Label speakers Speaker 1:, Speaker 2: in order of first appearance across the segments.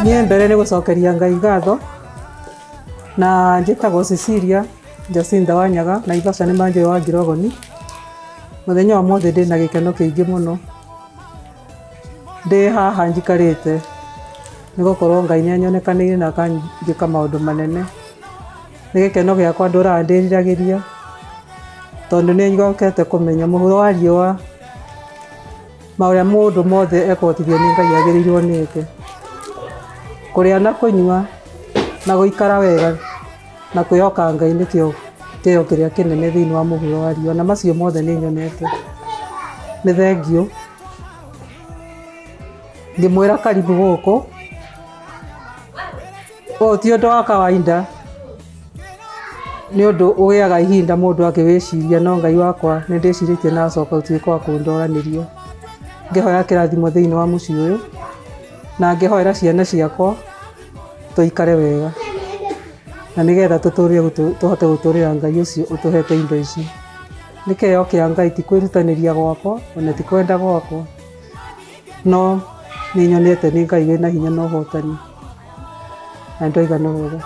Speaker 1: Niĩ mbere nĩ gũcokeria Ngai ngatho na njĩtagwo Cecilia Jacinta Wanyaga, Naivasha nĩ manjũĩ wa Ngirogoni. Mũthenya wa ũmũthĩ ndĩna gĩkeno kĩingĩ mũno ndĩ haha njikarĩte nĩ gũkorwo Ngai nĩ anyonekanĩire na akanjĩka maũndũ manene. Nĩ gĩkeno gĩakwa ndũraga ndĩriragĩria tondũ nĩ njokete kũmenya mũhuro wa riũa marĩa mũndũ mothe ekũhotithio nĩ Ngai agĩrĩirwo nĩ eke. Kũrĩa na kũnyua na gũikara wega na kwĩhoka Ngai nĩkĩo kĩo kĩrĩa kĩnene thĩinĩ wa mũhuro wa riũa, na macio mothe nĩ nyonete. Nĩ thengiũ ngĩmwĩra karibu gũkũ, ũyũ ti ũndũ wa kawaida, nĩ ũndũ ũgĩaga ihinda mũndũ akĩwĩciria, no Ngai wakwa nĩ ndĩcirĩtie na acoka gũtuĩka wa kũndoranĩria. Ngĩhoya kĩrathimo thĩinĩ wa mũciĩ ũyũ na ngĩhoera ciana ciakwa tũikare wega na nĩgetha tũtũrĩre tũhote gũtũrĩra Ngai ũcio ũtũhete indo ici. Nĩ kĩheo kĩa Ngai, ti kwĩrutanĩria gwakwa ona ti kwenda gwakwa, no nĩ nyonete nĩ Ngai wĩna hinya na ũhotani na nĩndoiga nĩ wega.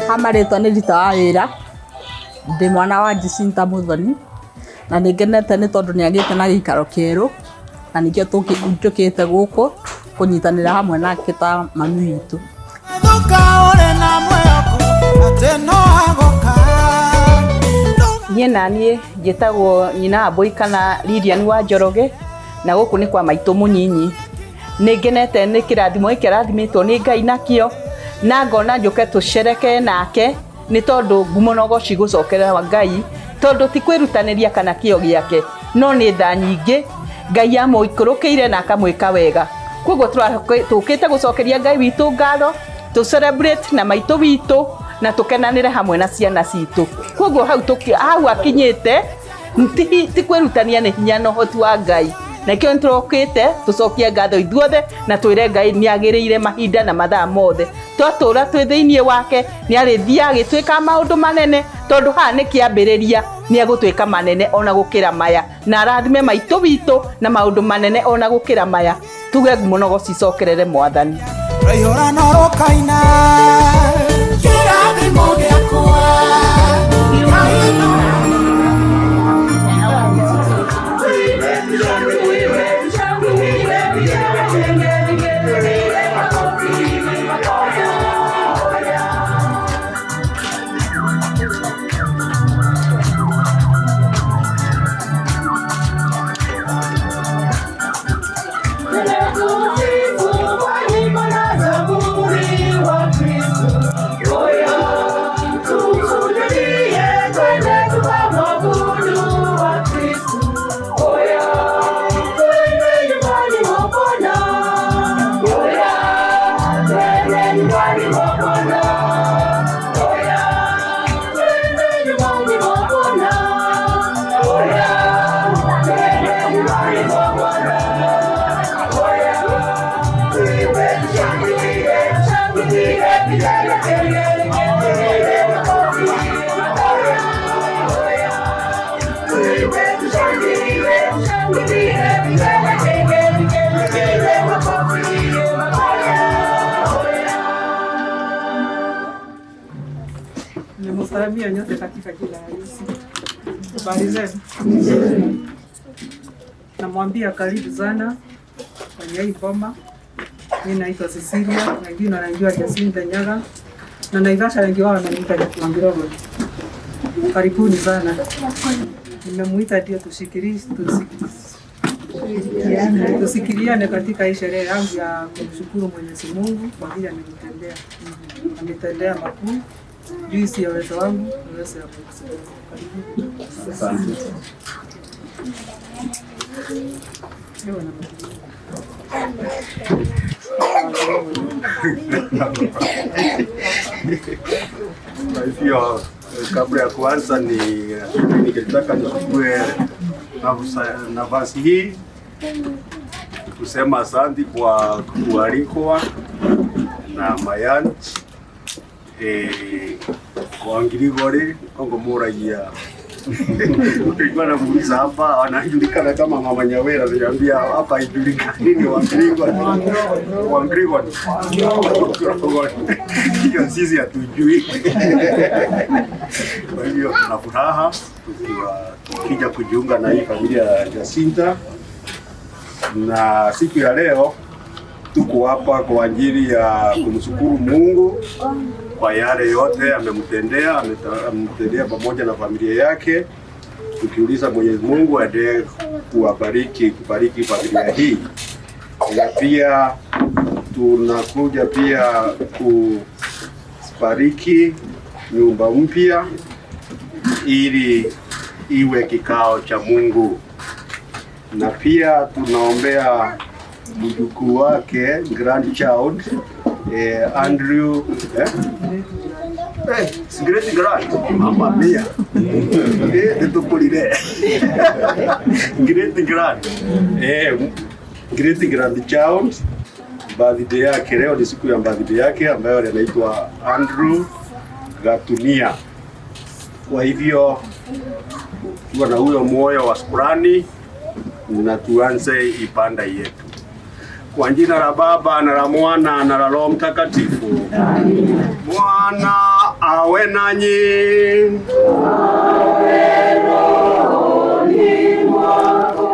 Speaker 2: Ha marĩtwa nĩ Rita wa wĩra, ndĩ mwana wa Jacinta Muthoni, na nĩ ngenete nĩ tondũ nĩ agĩte na gĩikaro kĩerũ, na nĩkĩo njũkĩte gũkũ kũnyitanĩra hamwe nake ta mami witũ.
Speaker 3: Niĩ naniĩ njĩtagwo nyina wa Mbũi kana Lilian wa Njoroge, na gũkũ nĩ kwa maitũ mũnyinyi. Nĩ ngenete nĩ kĩrathimo gĩkĩ arathimĩtwo nĩ Ngai nakĩo, na ngona njũke tũcereke nake nĩ tondũ ngumo na ũgoci gũcokerera Ngai, tondũ ti kwĩrutanĩria kana kĩo gĩake, no nĩ tha nyingĩ Ngai amũikũrũkĩire na akamwĩka wega. Koguo tũkĩte gũcokeria Ngai witũ ngatho, tũ celebrate na maitũ witũ na tũkenanĩre hamwe na ciana citũ. Koguo hau hau akinyĩte ti kwĩrutania, nĩ hinya na ũhoti wa Ngai, na nĩkĩo nĩtũrokĩte tũcokie ngatho ithuothe na twĩre Ngai nĩ agĩrĩire mahinda na mathaa mothe. Twatũra twĩ thĩinĩ wake nĩ arĩthiaga agĩtwĩka maũndũ manene, tondũ haha nĩ kĩambĩrĩria, nĩ egũtwĩka manene ona gũkĩra maya, na arathime maitũ witũ na maũndũ manene ona gũkĩra maya. Tuge ngumo na ũgoci icokerere Mwathani.
Speaker 4: Raihũra na rũkaina kĩrathimo gĩakwa.
Speaker 1: Nimesalimia nyote katika jina la Yesu. Habari zenu? Namwambia karibu sana kwenye hii boma. Mimi naitwa Cecilia, wengine wanajua Jacinta Nyaga na Naivasha wengi wao wananiita Wangirogo. Karibuni sana. Nimemuita ndio tusikiliane katika hii sherehe yangu ya kumshukuru Mwenyezi Mungu kwa vile amenitendea. Ametendea makuu juu si ya uwezo wangu, uwezo ya Mwenyezi Mungu. Karibu.
Speaker 5: Asante.
Speaker 1: Ewe na
Speaker 5: Kwa hivyo kabla ya kuanza ni ningetaka nichukue Nafasi hii kusema asante kwa kualikwa na Mayanch kwa Ngirigori kongo muragia nilikuwa namuuliza hapa anajulikana kama Mama Nyawera, niambia hapa haijulikani ni Wangirigori Wangirigori hiyo sisi hatujui. Kwa hivyo tuna furaha tukiwa tukija kujiunga na hii familia ya Jacinta, na siku ya leo tuko hapa kwa ajili ya kumshukuru Mungu kwa yale yote amemtendea, amemtendea pamoja na familia yake, tukiuliza Mwenyezi Mungu aendelee kuwabariki, kubariki familia hii, na pia tunakuja pia kubariki nyumba mpya ili iwe kikao cha Mungu, na pia tunaombea mjukuu wake grandchild Andrew great grand mama mia nitukulire great grand great grandchild birthday yake leo ni siku ya birthday yake ambayo anaitwa Andrew Gatunia. Kwa hivyo tuwa na huyo moyo wa shukrani na tuanze ibada yetu. Kwa jina la Baba na la Mwana na la Roho Mtakatifu. Bwana awe nanyi. Awe rohoni mwako.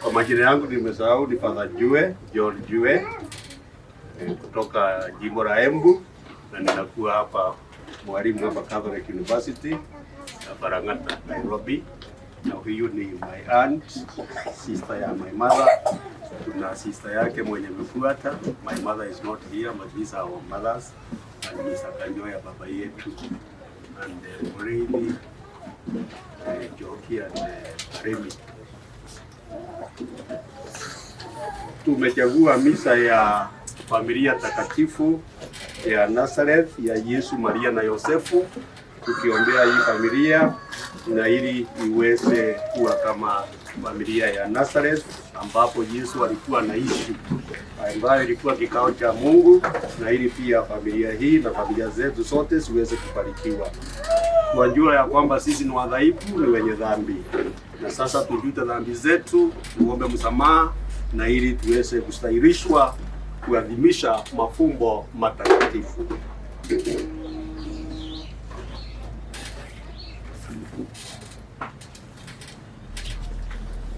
Speaker 5: Kwa majina yangu nimesahau, ni Father Jue, John Jue, kutoka jimbo la Embu, na ninakuwa hapa mwalimu hapa Catholic University hapa Lang'ata, Nairobi. Na huyu ni my aunt, sister ya my mother. Tuna sister yake mwenye amefuata. My mother is not here, but these are our mothers. And Mr. Kanyoya baba yetu. And Muridi, Joki and Remy. Tumechagua misa ya familia takatifu ya Nazareth ya Yesu, Maria na Yosefu, tukiombea hii familia na ili iweze kuwa kama familia ya Nazareth ambapo Yesu alikuwa anaishi, ambayo ilikuwa kikao cha Mungu, na ili pia familia hii na familia zetu zote ziweze kubarikiwa. Twajua ya kwamba sisi ni wadhaifu, ni wenye dhambi, na sasa tujute dhambi zetu, tuombe msamaha, na ili tuweze kustahilishwa kuadhimisha mafumbo matakatifu.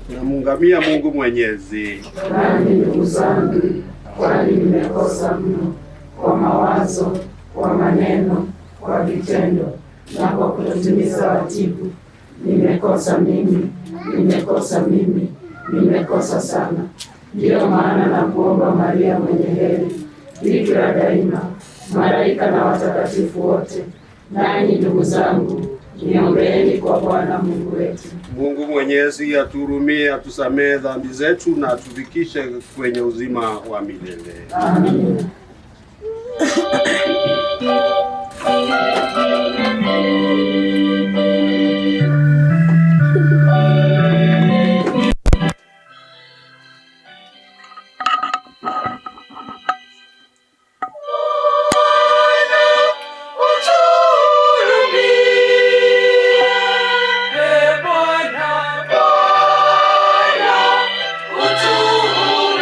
Speaker 5: Namuungamia Mungu Mwenyezi.
Speaker 6: Nami ndugu zangu, kwani nimekosa mno kwa mawazo, kwa maneno, kwa vitendo na kwa kutotimiza wajibu. Nimekosa mimi, nimekosa mimi, nimekosa sana. Ndiyo maana nakuomba Maria mwenye heri, Bikira daima, malaika na watakatifu wote, nanyi ndugu zangu, niombeeni kwa Bwana Mungu wetu.
Speaker 5: Mungu Mwenyezi atuhurumie, atusamehe dhambi zetu na atufikishe kwenye uzima wa milele.
Speaker 6: Amina.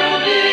Speaker 7: Utuhurumie.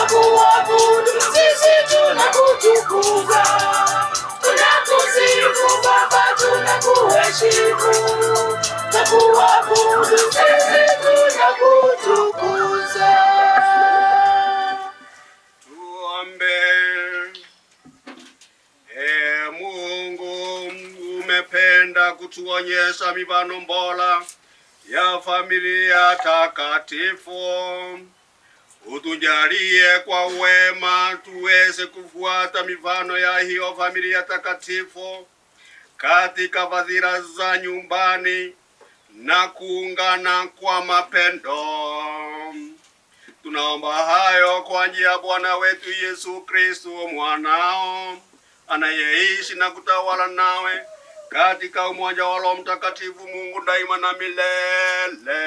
Speaker 6: Tunakuabudu sisi, tunakutukuza, tunakusifu Baba, tunakuheshimu. Tunakuabudu sisi, tunakutukuza.
Speaker 5: Tuombe. Ee Mungu, umependa kutuonyesha mifano bora ya familia takatifu. Utujalie kwa wema tuweze kufuata mifano ya hiyo familia takatifu katika fadhila za nyumbani na kuungana kwa mapendo. Tunaomba hayo kwa njia ya Bwana wetu Yesu Kristo mwanao, anayeishi na kutawala nawe katika umoja wa Roho Mtakatifu, Mungu daima na milele.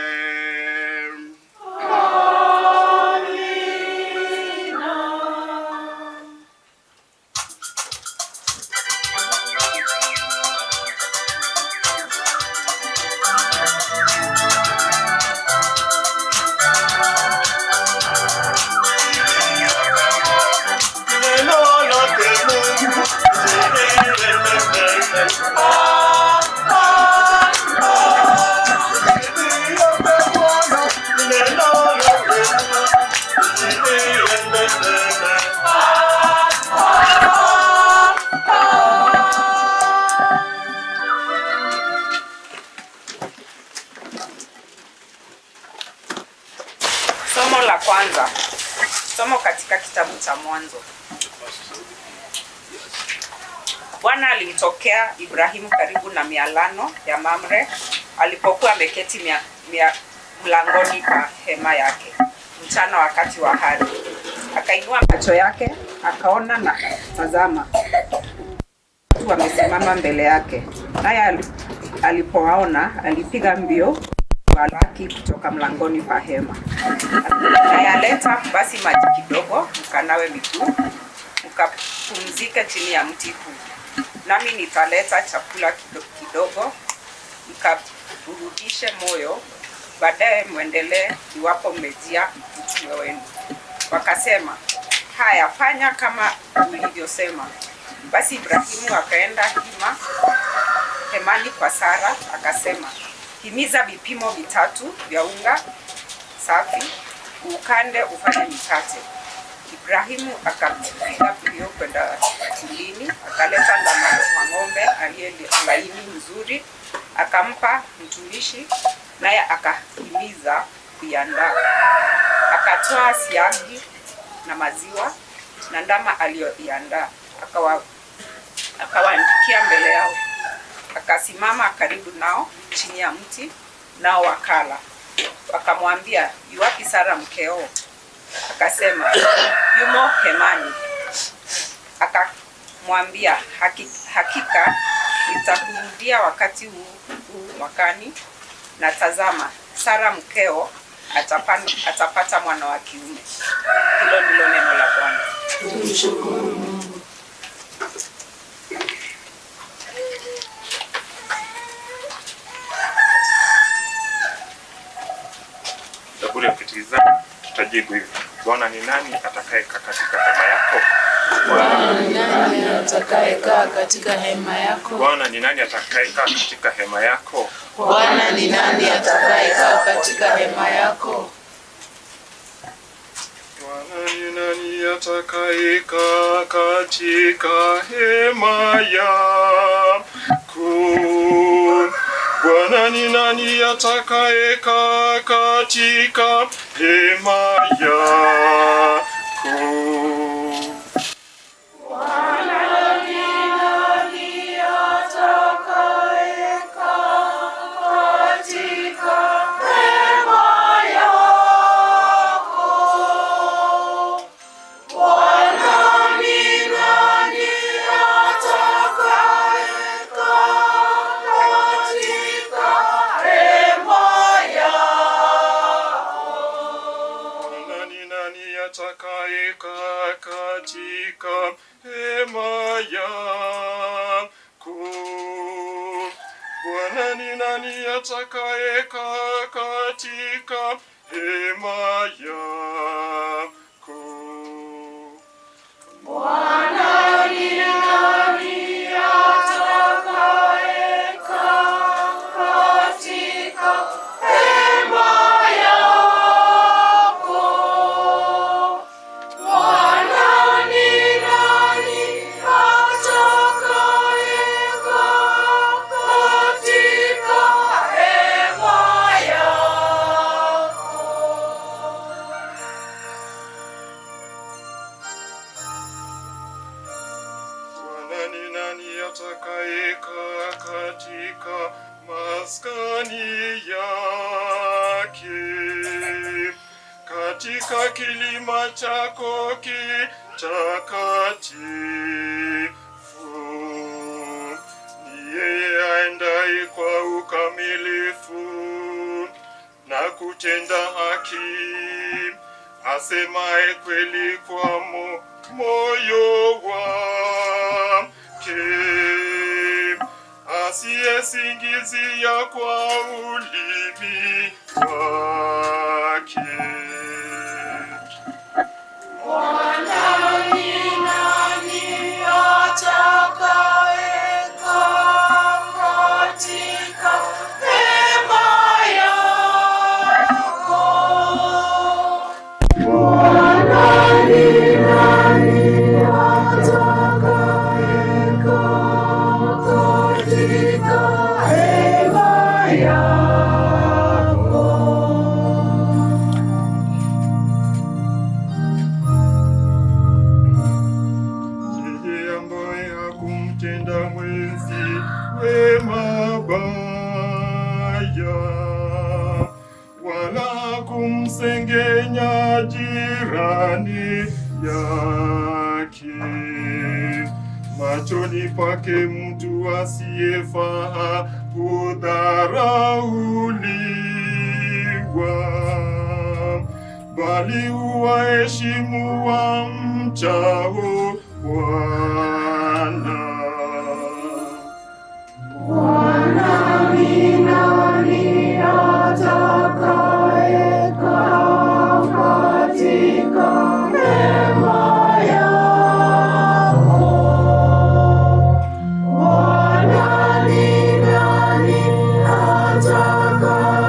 Speaker 7: Somo la kwanza. Somo katika kitabu cha Mwanzo. Bwana alimtokea Ibrahimu karibu na mialano ya Mamre alipokuwa ameketi mlangoni pa hema yake mchana wakati wa hari. Akainua macho yake akaona, na tazama, watu wamesimama mbele yake. Naye alipowaona alipiga mbio kuwalaki kutoka mlangoni pa hema. Nayaleta basi maji kidogo, mkanawe miguu, mkapumzike chini ya mti huu. Nami nitaleta chakula kidogo, mkaburudishe moyo, baadaye mwendelee iwapo mmejia mtume wenu. Wakasema, haya, fanya kama ulivyosema. Basi Ibrahimu akaenda hemani kwa Sara, akasema, himiza vipimo vitatu vya unga safi, ukande ufanye mikate. Ibrahimu akapiga mbio kwenda kulini, akaleta ndama wa ng'ombe aliye laini mzuri, akampa mtumishi, naye akahimiza kuiandaa. Akatoa siagi na maziwa na ndama aliyoiandaa, akawaandikia mbele yao. Akasimama karibu nao chini ya mti, nao wakala. Wakamwambia, yuwapi Sara mkeo? Akasema, yumo hemani. Akamwambia, hakika nitakurudia wakati huu mwakani, na tazama, Sara mkeo atapata mwana wa kiume. Hilo ndilo neno la Bwana.
Speaker 6: Tumshukuru Mungu.
Speaker 8: Zaburi ya 9 tutajibu hivi: Bwana ni nani atakayekaa katika hema yako?
Speaker 6: Bwana ni nani atakayekaa katika hema yako?
Speaker 8: Bwana ni nani atakayekaa katika hema yako?
Speaker 6: Bwana ni nani atakayekaa katika hema yako?
Speaker 8: Bwana ni nani atakayekaa katika hema yako? Bwana ni nani atakayekaa katika hema yako?
Speaker 6: Bwana ni nani atakayekaa katika hema yako? Bwana ni nani atakayekaa katika hema yako?
Speaker 8: Bwana ni nani atakayekaa katika hema yako? Bwana ni nani atakayekaa katika hema yako?
Speaker 6: Bwana ni nani atakayekaa katika hema yako? Bwana ni nani atakayekaa katika hema yako?
Speaker 8: Bwana ni nani atakayekaa katika maskani yake? Katika kilima chako kitakatifu. Ni yeye aendaye kwa ukamilifu na kutenda haki, asemaye kweli kwa moyo wake, asiyesingizia kwa ulimi wake.
Speaker 6: Bwana ni nani atakayekaa katika hema yako? Bwana ni nani atakayekaa katika hema yako?
Speaker 8: Yeye ambaye hakumtenda mwenziwe mabaya, wala kumsengenya jirani yake. Machoni pake mtu asiyefaa hudharauliwa, bali huwaheshimu wamchao Bwana.
Speaker 6: Bwana ni nani atakayekaa katika hema yako? Bwana ni nani atakayekaa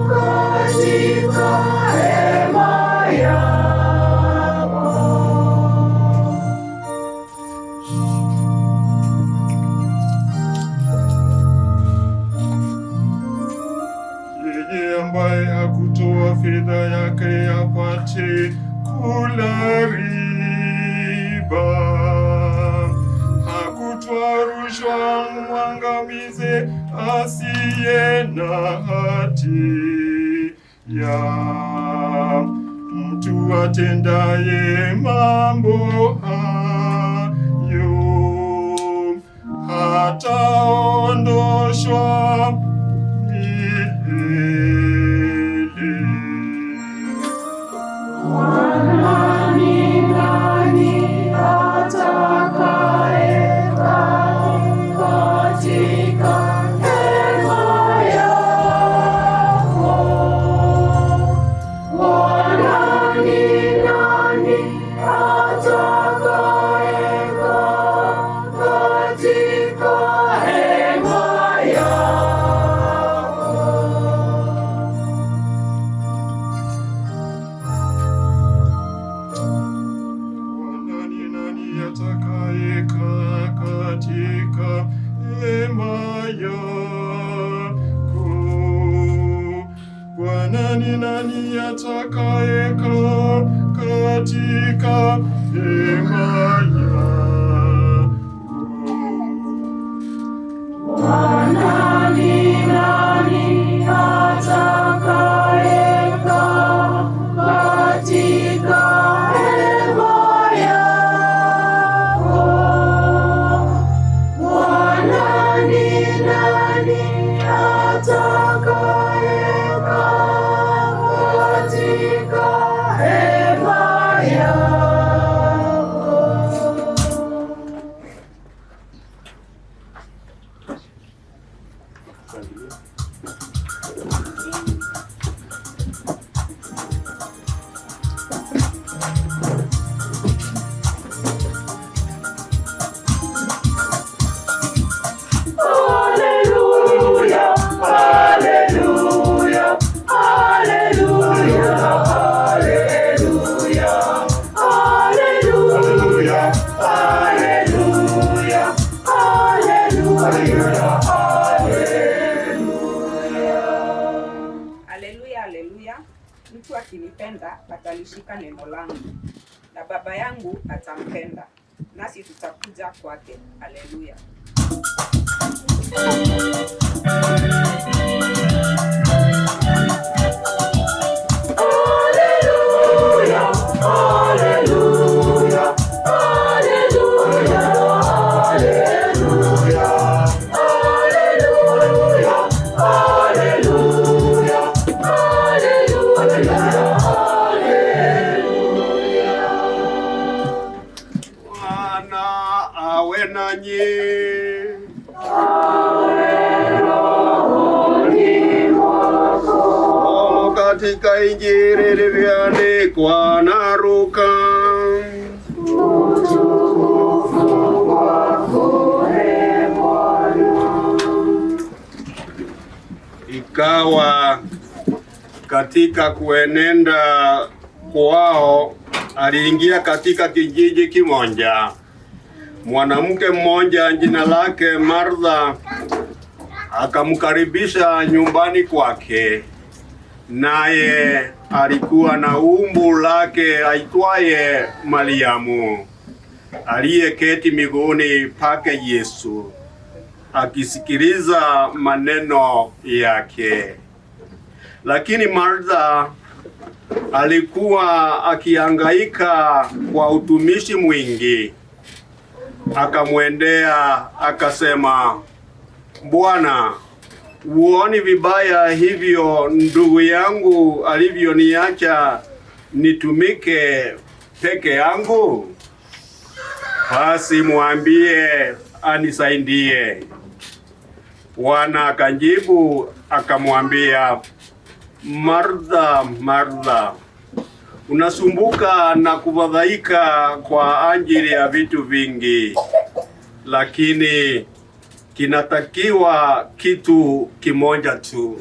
Speaker 6: katika hema yako?
Speaker 8: Yeye ambaye hakutoa fedha yake apate kula riba, hakutoa rushwa amwangamize asiye na hatia. Mtu atendaye mambo hayo hataondoshwa milele.
Speaker 6: Bwana ni nani atakayekaa katika hema yako? Bwana ni nani atakayekaa katika hema yako?
Speaker 8: Bwana ni nani atakayekaa katika hema yako? Bwana ni nani atakayekaa katika hema yako?
Speaker 6: Bwana ni nani atakayekaa katika hema yako? Bwana ni nani atakayekaa katika hema yako?
Speaker 7: Haleluya, haleluya. Mtu akinipenda atalishika neno langu, na Baba yangu atampenda, nasi tutakuja kwake. Haleluya.
Speaker 5: Bwana awe nanyi. Somo katika Injili ilivyoandikwa na Luka. Ikawa katika kuenenda kwao, aliingia katika kijiji kimoja. Mwanamke mmoja jina lake Martha akamkaribisha nyumbani kwake, naye alikuwa na umbu lake aitwaye Mariamu, aliyeketi miguuni pake Yesu akisikiliza maneno yake. Lakini Martha alikuwa akihangaika kwa utumishi mwingi. Akamwendea akasema, Bwana, huoni vibaya hivyo ndugu yangu alivyoniacha nitumike peke yangu? Basi mwambie anisaidie. Bwana akajibu akamwambia, Martha, Martha, unasumbuka na kufadhaika kwa ajili ya vitu vingi, lakini kinatakiwa kitu kimoja tu.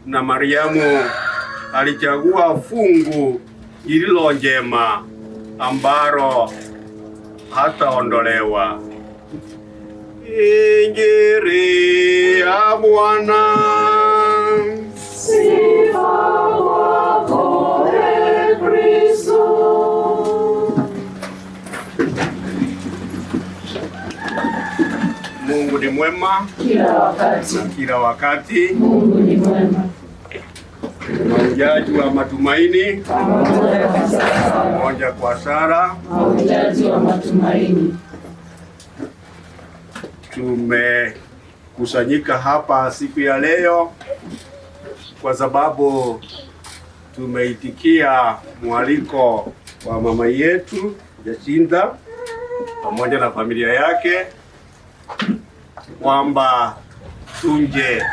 Speaker 5: Na Mariamu alichagua fungu lililo njema ambalo hataondolewa. Injili ya Bwana.
Speaker 6: Sifa kwako, e Kristo.
Speaker 5: Mungu ni mwema
Speaker 6: Kila wakati.
Speaker 5: na kila wakati.
Speaker 6: Mungu ni mwema.
Speaker 5: Mahujaji wa matumaini
Speaker 6: Pamoja kwa sasa.
Speaker 5: pamoja kwa sala.
Speaker 6: Mahujaji wa matumaini.
Speaker 5: Tumekusanyika hapa siku ya leo kwa sababu tumeitikia mwaliko wa mama yetu Jacinta pamoja na familia yake kwamba tuje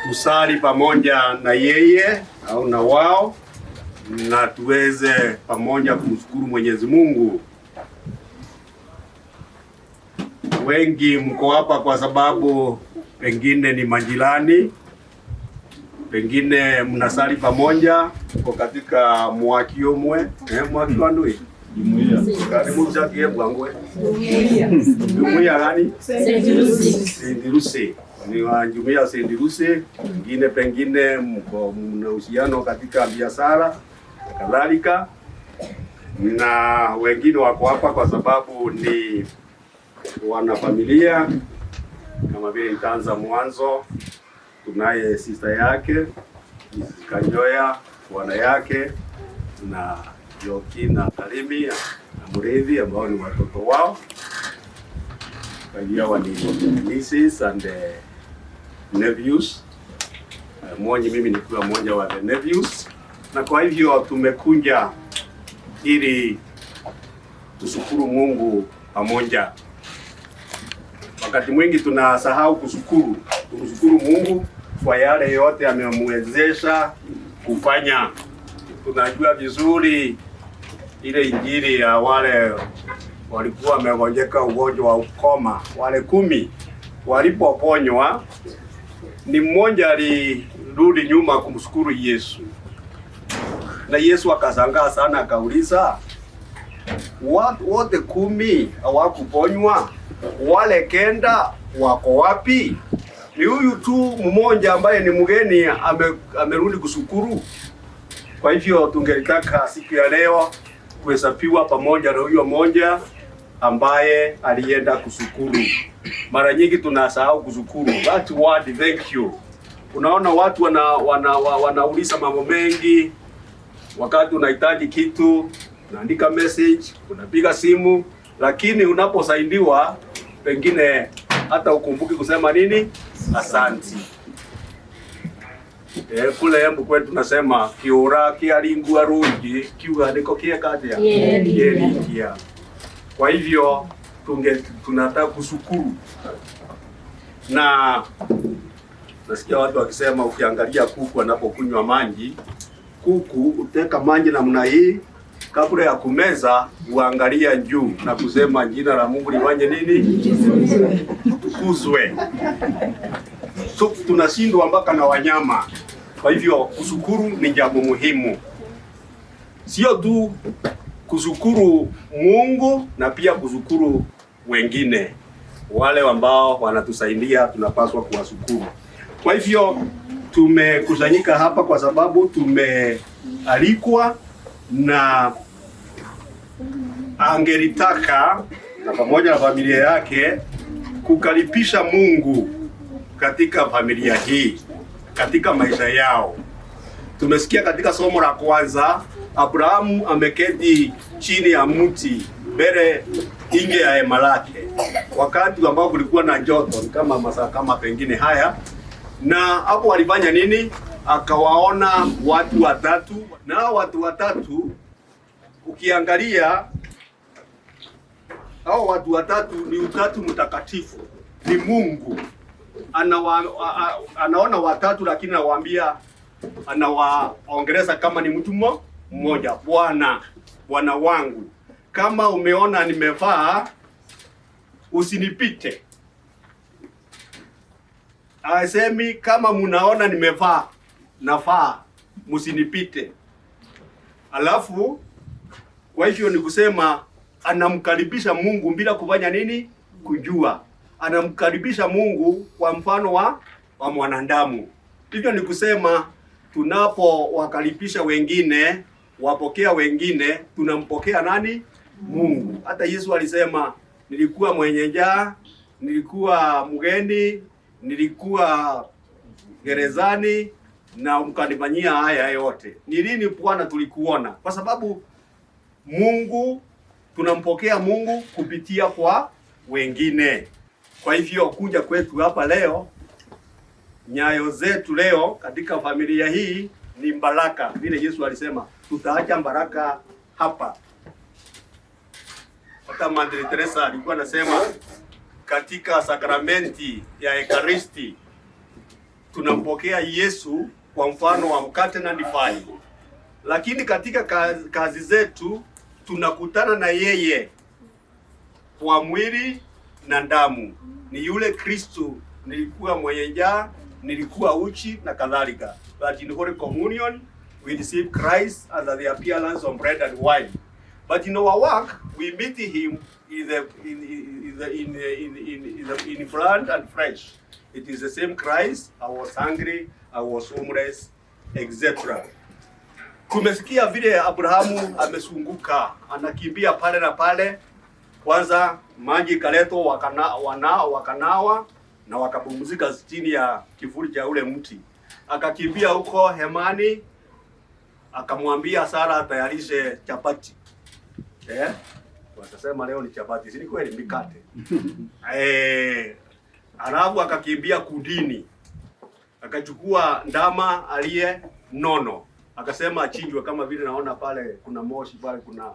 Speaker 5: tusali pamoja na yeye au na wao na tuweze pamoja kumshukuru Mwenyezi Mungu. Wengi mko hapa kwa sababu pengine ni majirani, pengine mnasali pamoja, mko katika mwaki omwe, mwaki wa ndui karibu chakie bwangwe jumuiya gani? St. Lucy. Ni wa jumuiya St. Lucy, wengine pengine mko mna uhusiano katika biashara na kadhalika, na wengine wako hapa kwa sababu ni wanafamilia kama vile itaanza mwanzo, tunaye sister yake Mrs. Kanjoya, bwana yake na Joki na Kalimi na Murithi ambao ni watoto wao. Kwa hiyo hawa ni nieces and nephews. Mmoja mimi nikiwa mmoja wa the nephews, na kwa hivyo tumekuja ili tushukuru Mungu pamoja. Wakati mwingi tunasahau kushukuru, tumshukuru Mungu kwa yale yote amemwezesha kufanya. Tunajua vizuri ile injili ya wale walikuwa wamegonjeka ugonjwa wa ukoma, wale 10 walipoponywa, ni mmoja alirudi nyuma kumshukuru Yesu, na Yesu akashangaa sana, akauliza watu wote 10 hawakuponywa, wale 9 wako wapi? Ni huyu tu mmoja ambaye ni mgeni amerudi kushukuru. Kwa hivyo tungelitaka siku ya leo kuhesabiwa pamoja na huyo mmoja ambaye alienda kushukuru. Mara nyingi tunasahau kushukuru. That word "thank you". Unaona watu wanauliza mambo mengi. Wakati unahitaji kitu, unaandika message, unapiga simu, lakini unaposaidiwa pengine hata ukumbuki kusema nini, asanti. Kule Embu kwetu tunasema kiura kiaringua rungi kiuga niko kiekatia kierikia. Kwa hivyo tunataka kushukuru, na nasikia watu wakisema ukiangalia kuku anapokunywa maji, kuku uteka maji namna hii, kabla ya kumeza uangalia juu na kusema jina la Mungu lifanye nini? Tukuzwe. So, tunashindwa mpaka na wanyama. Kwa hivyo kushukuru ni jambo muhimu, sio tu kushukuru Mungu na pia kushukuru wengine, wale ambao wanatusaidia tunapaswa kuwashukuru. Kwa hivyo tumekusanyika hapa kwa sababu tumealikwa na angelitaka na pamoja na familia yake kukaribisha Mungu katika familia hii, katika maisha yao. Tumesikia katika somo la kwanza, Abrahamu ameketi chini ya mti mbele nje ya hema lake, wakati ambao kulikuwa na joto, ni kama masaa kama pengine haya, na hapo walifanya nini? Akawaona watu watatu, na hao watu watatu ukiangalia hao watu watatu ni utatu mtakatifu, ni Mungu anaona watatu, lakini anawaambia, anawaongeleza kama ni mtu mmoja. Bwana, Bwana wangu, kama umeona nimevaa usinipite. Asemi kama munaona nimevaa nafaa msinipite. Alafu kwa hivyo ni kusema anamkaribisha Mungu bila kufanya nini? Kujua. Anamkaribisha Mungu kwa mfano wa mwanadamu. Hivyo ni kusema tunapowakaribisha wengine, wapokea wengine, tunampokea nani? Mungu. Hata Yesu alisema nilikuwa mwenye njaa, nilikuwa mgeni, nilikuwa gerezani na mkanifanyia haya yote. Ni lini Bwana tulikuona? Kwa sababu Mungu tunampokea Mungu kupitia kwa wengine. Kwa hivyo kuja kwetu hapa leo, nyayo zetu leo katika familia hii ni baraka. Vile Yesu alisema tutaacha baraka hapa. Hata Madre Teresa alikuwa anasema katika sakramenti ya Ekaristi tunampokea Yesu kwa mfano wa mkate na divai, lakini katika kazi zetu tunakutana na yeye kwa mwili na damu. Ni yule Kristo, nilikuwa mwenye njaa, nilikuwa uchi na kadhalika. But in Holy Communion we receive Christ under the appearance of bread and wine. But in our work we meet him in the in the in in in, in, the, in blood and flesh. It is the same Christ. I was hungry, I was homeless, etc. Tumesikia vile Abrahamu amezunguka, anakimbia pale na pale. Kwanza maji ikaletwa, wakanawa na wakapumzika chini ya kivuli cha ule mti. Akakimbia huko hemani, akamwambia Sara atayarishe chapati. Watasema leo ni chapati, si ni kweli? Mikate. Alafu akakimbia kundini, akachukua ndama aliye nono, akasema achinjwe, kama vile naona pale kuna moshi pale kuna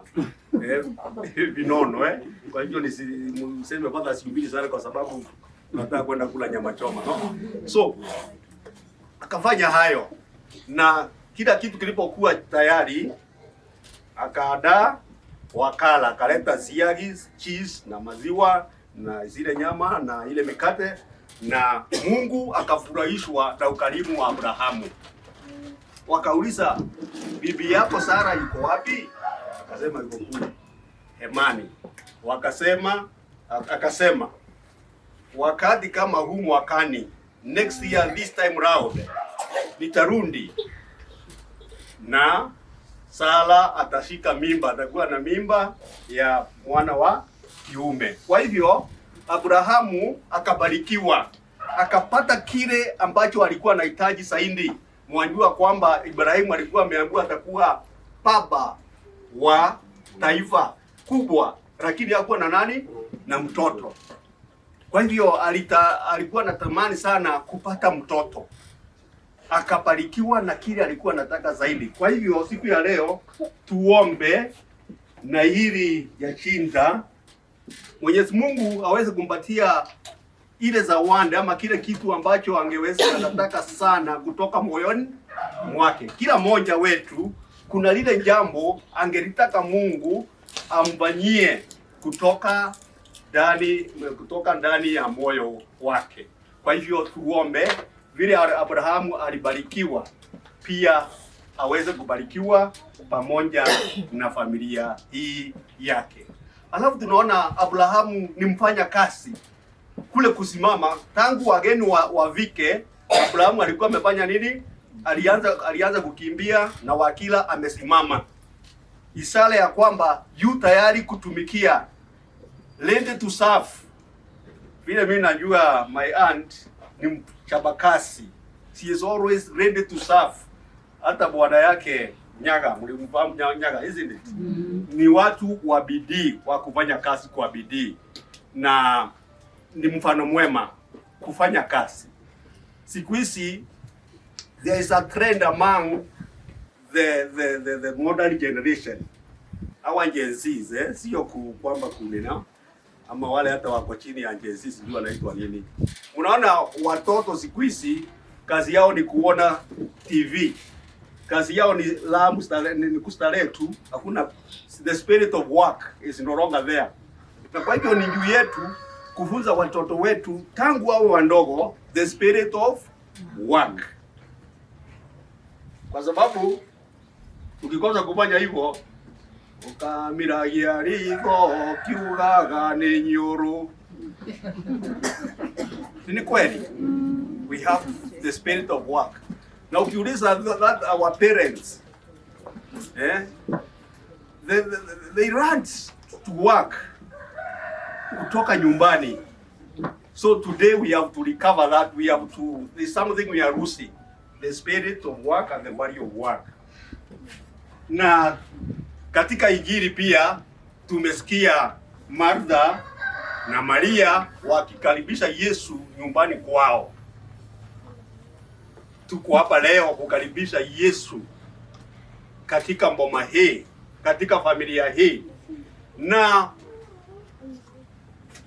Speaker 5: vinono. Kwa hivyo niseme kwanza sihubiri sana kwa sababu nataka kwenda kula nyama choma, no? So akafanya hayo na kila kitu kilipokuwa tayari akaandaa, wakala, akaleta siagi, cheese na maziwa na zile nyama na ile mikate, na Mungu akafurahishwa na ukarimu wa Abrahamu. Wakauliza, bibi yako Sara yuko wapi? Akasema yuko kule hemani. Wakasema, akasema wakati kama huu mwakani Next year this time round nitarundi na Sara atashika mimba, atakuwa na mimba ya mwana wa kiume. Kwa hivyo Abrahamu akabarikiwa, akapata kile ambacho alikuwa anahitaji zaidi. Mwajua kwamba Ibrahimu alikuwa ameambiwa atakuwa baba wa taifa kubwa, lakini hakuwa na nani? Na mtoto. Kwa hivyo alikuwa anatamani sana kupata mtoto, akabarikiwa na kile alikuwa anataka zaidi. Kwa hivyo siku ya leo tuombe na ili Jacinta Mwenyezi Mungu aweze kumpatia ile zawadi ama kile kitu ambacho angeweza anataka sana kutoka moyoni mwake. Kila mmoja wetu kuna lile jambo angelitaka Mungu amfanyie kutoka ndani ya moyo wake. Kwa hivyo tuombe vile Abrahamu alibarikiwa, pia aweze kubarikiwa pamoja na familia hii yake. Alafu tunaona Abrahamu ni mfanya kazi kule kusimama tangu wageni wafike. Abrahamu alikuwa amefanya nini? Alianza kukimbia na wakila amesimama, ishara ya kwamba yu tayari kutumikia, ready to serve. Vile mimi najua my aunt ni mchapakazi, she is always ready to serve. Hata bwana yake Nyaga, mlimfahamu Nyaga, isn't it? Ni watu wa bidii, wa kufanya kazi kwa bidii, na ni mfano mwema kufanya kazi. Siku hizi there is a trend among the modern generation, our Gen Zs, eh? Sio kwamba kunena ama wale hata wako chini ya Gen Z, sijui wanaitwa nini. Unaona watoto siku hizi kazi yao ni kuona TV, kazi yao ni la mstarehe, ni kustarehe tu, hakuna the spirit of work is no longer there. Na kwa hivyo ni juu yetu kufunza watoto wetu tangu wawe wadogo the spirit of work, kwa sababu ukikosa kufanya hivyo ukamiragia ritho kiugaga nĩ nyũrũ. Si ni kweli? We have the spirit of work. Na ukiuliza that our parents, eh, they run to work kutoka nyumbani. So today we have to recover that. We have to, there's something we are losing. The spirit of work and the value of work. Na katika Injili pia tumesikia Martha na Maria wakikaribisha Yesu nyumbani kwao. Tuko hapa leo kukaribisha Yesu katika mboma hii, katika familia hii. Na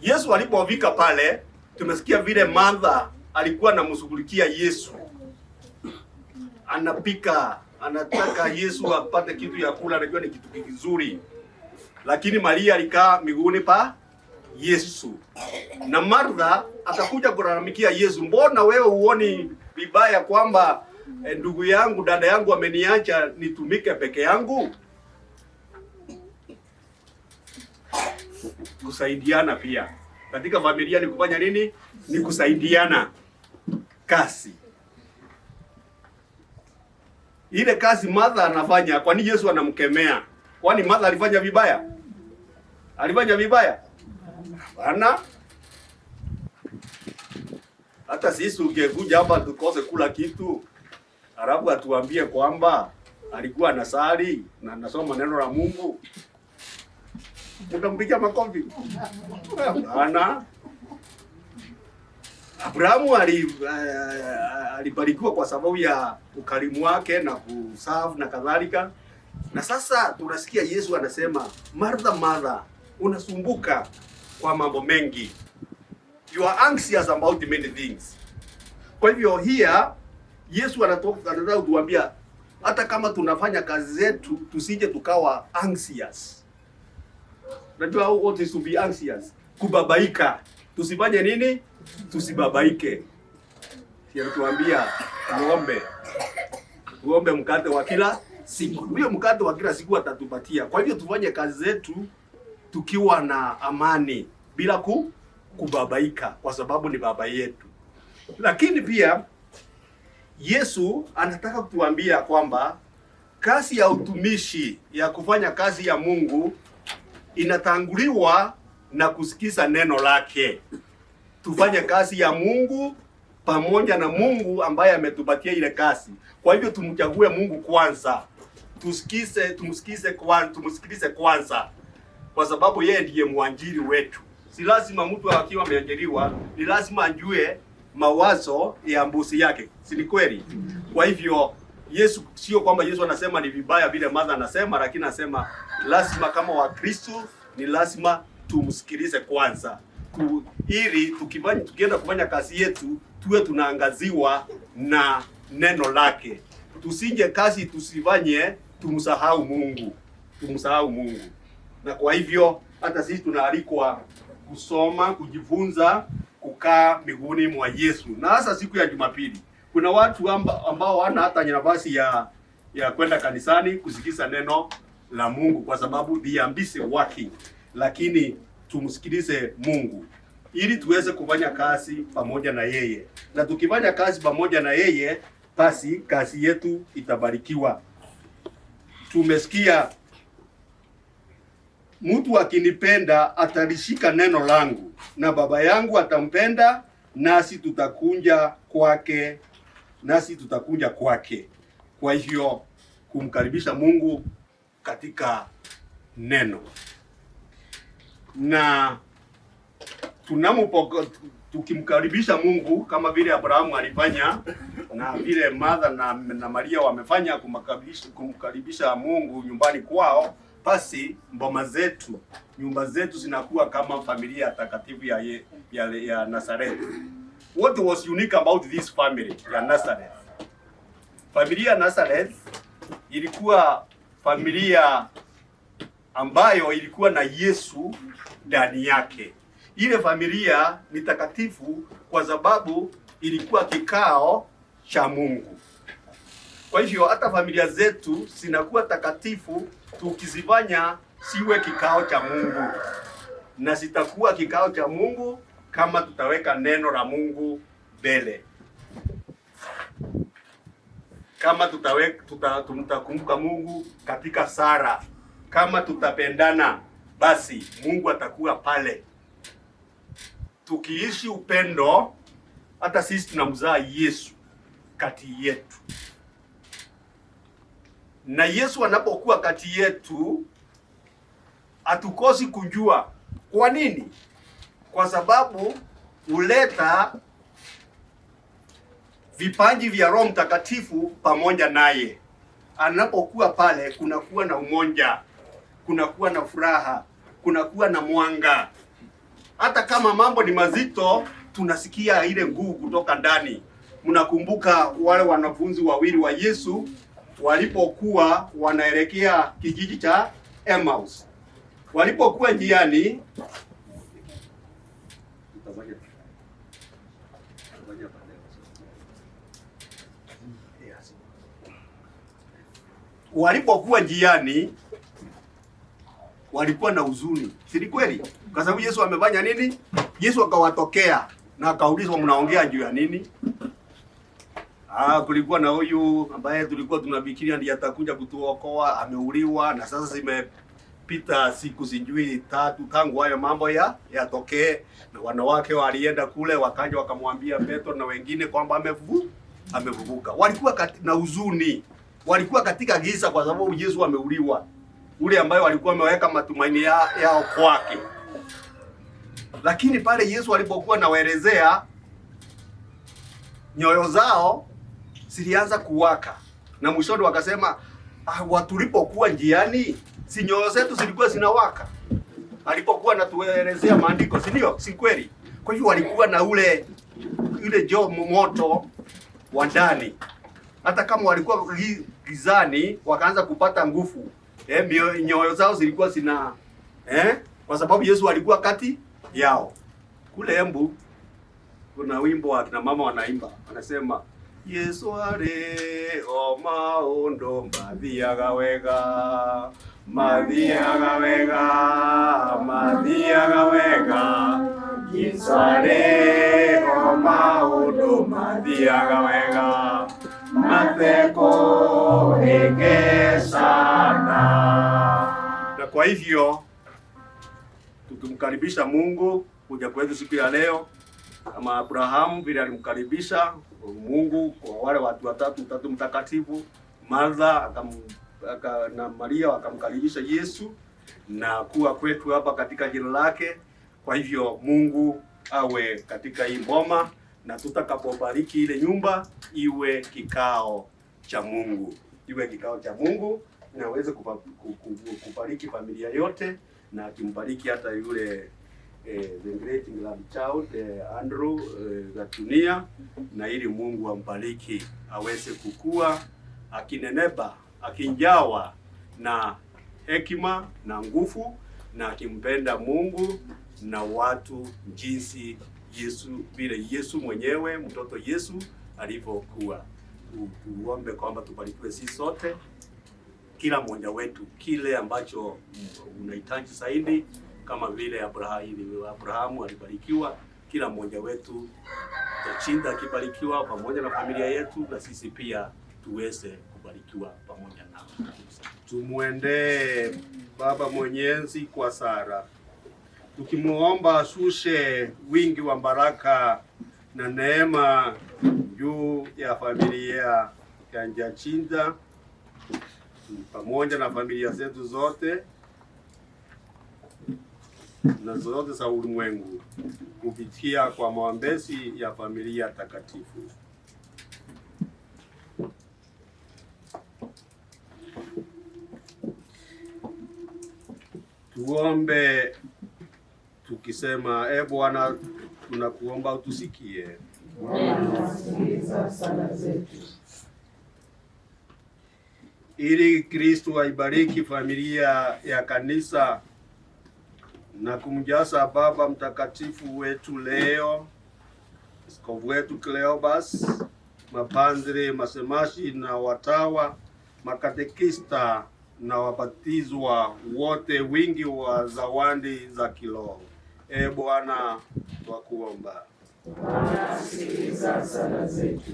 Speaker 5: Yesu alipofika pale, tumesikia vile Martha alikuwa anamshughulikia Yesu, anapika, anataka Yesu apate kitu ya kula, anajua ni kitu kizuri, lakini Maria alikaa miguuni pa Yesu, na Martha akakuja kulalamikia Yesu, mbona wewe huoni vibaya kwamba ndugu yangu dada yangu ameniacha nitumike peke yangu? Kusaidiana pia katika familia ni kufanya nini? Ni kusaidiana kazi. Ile kazi Martha anafanya, kwani Yesu anamkemea? Kwani Martha alifanya vibaya? Alifanya vibaya? Hapana. Hata sisi ungekuja hapa tukose kula kitu, alafu atuambie kwamba alikuwa anasali na anasoma neno la Mungu, utampigia makofi? Hapana. Abrahamu alibarikiwa kwa sababu ya ukarimu wake na kuserve na kadhalika. Na sasa tunasikia Yesu anasema, Martha, Martha, unasumbuka kwa mambo mengi. You are anxious about many things. Kwa hivyo here Yesu anataka kutuambia hata kama tunafanya kazi zetu tusije tukawa anxious. Unajua what is to be anxious? Kubabaika. Tusifanye nini? Tusibabaike. Si alituambia tuombe. Tuombe mkate wa kila siku. Huyo mkate wa kila siku atatupatia. Kwa hivyo tufanye kazi zetu tukiwa na amani bila kubabaika, kwa sababu ni baba yetu. Lakini pia Yesu anataka kutuambia kwamba kazi ya utumishi ya kufanya kazi ya Mungu inatanguliwa na kusikiza neno lake. Tufanye kazi ya Mungu pamoja na Mungu ambaye ametupatia ile kazi. Kwa hivyo tumchague Mungu kwanza, tusikize, tumsikize kwanza, tumsikilize kwanza, kwa sababu yeye ndiye mwanjiri wetu. Si lazima mtu akiwa ameajiriwa, ni lazima ajue mawazo ya mbusi yake, si ni kweli? Kwa hivyo Yesu, sio kwamba Yesu anasema ni vibaya vile Martha anasema, lakini anasema lazima kama Wakristo ni lazima tumsikilize kwanza ili tukienda kufanya kazi yetu tuwe tunaangaziwa na neno lake, tusinje kazi tusifanye tumsahau Mungu, tumsahau Mungu. Na kwa hivyo hata sisi tunaalikwa kusoma, kujifunza, kukaa miguuni mwa Yesu, na hasa siku ya Jumapili. Kuna watu ambao hawana hata nafasi ya kwenda kanisani kusikiza neno la Mungu kwa sababu they are busy working, lakini tumsikilize Mungu ili tuweze kufanya kazi pamoja na yeye, na tukifanya kazi pamoja na yeye, basi kazi yetu itabarikiwa. Tumesikia mtu akinipenda atalishika neno langu, na Baba yangu atampenda, nasi tutakunja kwake, nasi tutakunja kwake. Kwa hivyo kumkaribisha Mungu katika neno, na tukimkaribisha Mungu kama vile Abrahamu alifanya na vile Martha na Maria wamefanya kumkaribisha Mungu nyumbani kwao, basi mboma zetu, nyumba zetu zinakuwa kama familia takatifu ya Nazareth. What was unique about this family ya Nazareth? Familia ya Nazareth ilikuwa familia ambayo ilikuwa na Yesu ndani yake. Ile familia ni takatifu kwa sababu ilikuwa kikao cha Mungu. Kwa hivyo hata familia zetu zinakuwa takatifu tukizifanya siwe kikao cha Mungu, na zitakuwa kikao cha Mungu kama tutaweka neno la Mungu mbele, kama tutakumbuka Mungu katika sala, kama tutapendana, basi Mungu atakuwa pale. Tukiishi upendo, hata sisi tunamzaa Yesu kati yetu, na Yesu anapokuwa kati yetu hatukosi kujua. Kwa nini? Kwa sababu huleta vipaji vya Roho Mtakatifu pamoja naye. Anapokuwa pale, kunakuwa na umoja, kunakuwa na furaha, kunakuwa na mwanga. Hata kama mambo ni mazito, tunasikia ile nguvu kutoka ndani. Mnakumbuka wale wanafunzi wawili wa Yesu walipokuwa wanaelekea kijiji cha Emmaus, walipokuwa njiani walikuwa na huzuni, si ni kweli? Kwa sababu Yesu amefanya nini? Yesu akawatokea na akaulizwa, mnaongea juu ya nini? Ah, kulikuwa na huyu ambaye tulikuwa tunafikiria ndiye atakuja kutuokoa, ameuliwa na sasa zimepita siku sijui tatu tangu hayo mambo yatokee, na wanawake walienda kule wakaja wakamwambia Petro na wengine kwamba amefufuka. Walikuwa na huzuni, walikuwa katika giza kwa sababu Yesu ameuliwa, ule ambaye walikuwa wameweka matumaini yao kwake. Lakini pale Yesu alipokuwa nawaelezea, nyoyo zao zilianza kuwaka, na mwishoni wakasema, tulipokuwa njiani si nyoyo zetu zilikuwa zinawaka alipokuwa anatuelezea maandiko, si ndio? Si kweli? Kwa hiyo walikuwa na ule jo moto wa ndani, hata kama walikuwa gizani, wakaanza kupata nguvu. Nyoyo zao zilikuwa zina kwa sababu Yesu alikuwa kati yao. Kule Embu kuna wimbo wa kina mama wanaimba, wanasema Yesu are o maundu mathiaga wega, mathiaga wega, mathiaga wega. Jesũ arĩho maũndũ mathiaga wega matekũhĩngĩcana. Na kwa hivyo tukimkaribisha Mungu kuja kwetu siku ya leo, kama Abrahamu vile alimkaribisha Mungu kwa wale watu watatu, Utatu Mtakatifu, Martha na Maria wakamkaribisha Yesu na kuwa kwetu hapa katika jina lake. Kwa hivyo Mungu awe katika hii boma, na tutakapobariki ile nyumba iwe kikao cha Mungu, iwe kikao cha Mungu na aweze kubariki familia yote, na akimbariki hata yule the great grandchild Andrew Gatunia, na ili Mungu ambariki aweze kukua akineneba, akinjawa na hekima na nguvu, na akimpenda Mungu na watu jinsi Yesu vile Yesu mwenyewe mtoto Yesu alivyokuwa. Tuombe kwamba tubarikiwe sisi sote, kila mmoja wetu kile ambacho unahitaji zaidi, kama vile Abrahamu alibarikiwa, kila mmoja wetu Tachinda akibarikiwa pamoja na familia yetu, na sisi pia tuweze kubarikiwa pamoja nao. Tumwendee Baba Mwenyezi kwa sala, tukimuomba ashushe wingi wa baraka na neema juu ya familia ya Njachinda pamoja na familia zetu zote na zote za ulimwengu kupitia kwa maombezi ya familia takatifu. Tuombe tukisema: E Bwana, tunakuomba utusikie.
Speaker 6: Bwana, sikiliza sala zetu.
Speaker 5: Ili Kristo aibariki familia ya kanisa na kumjaza Baba Mtakatifu wetu leo, askofu wetu Cleobas, mapadri, masemashi na watawa, makatekista na wabatizwa wote, wingi wa zawadi za kiroho. E Bwana, twakuomba.
Speaker 6: Bwana, sikiliza sala zetu.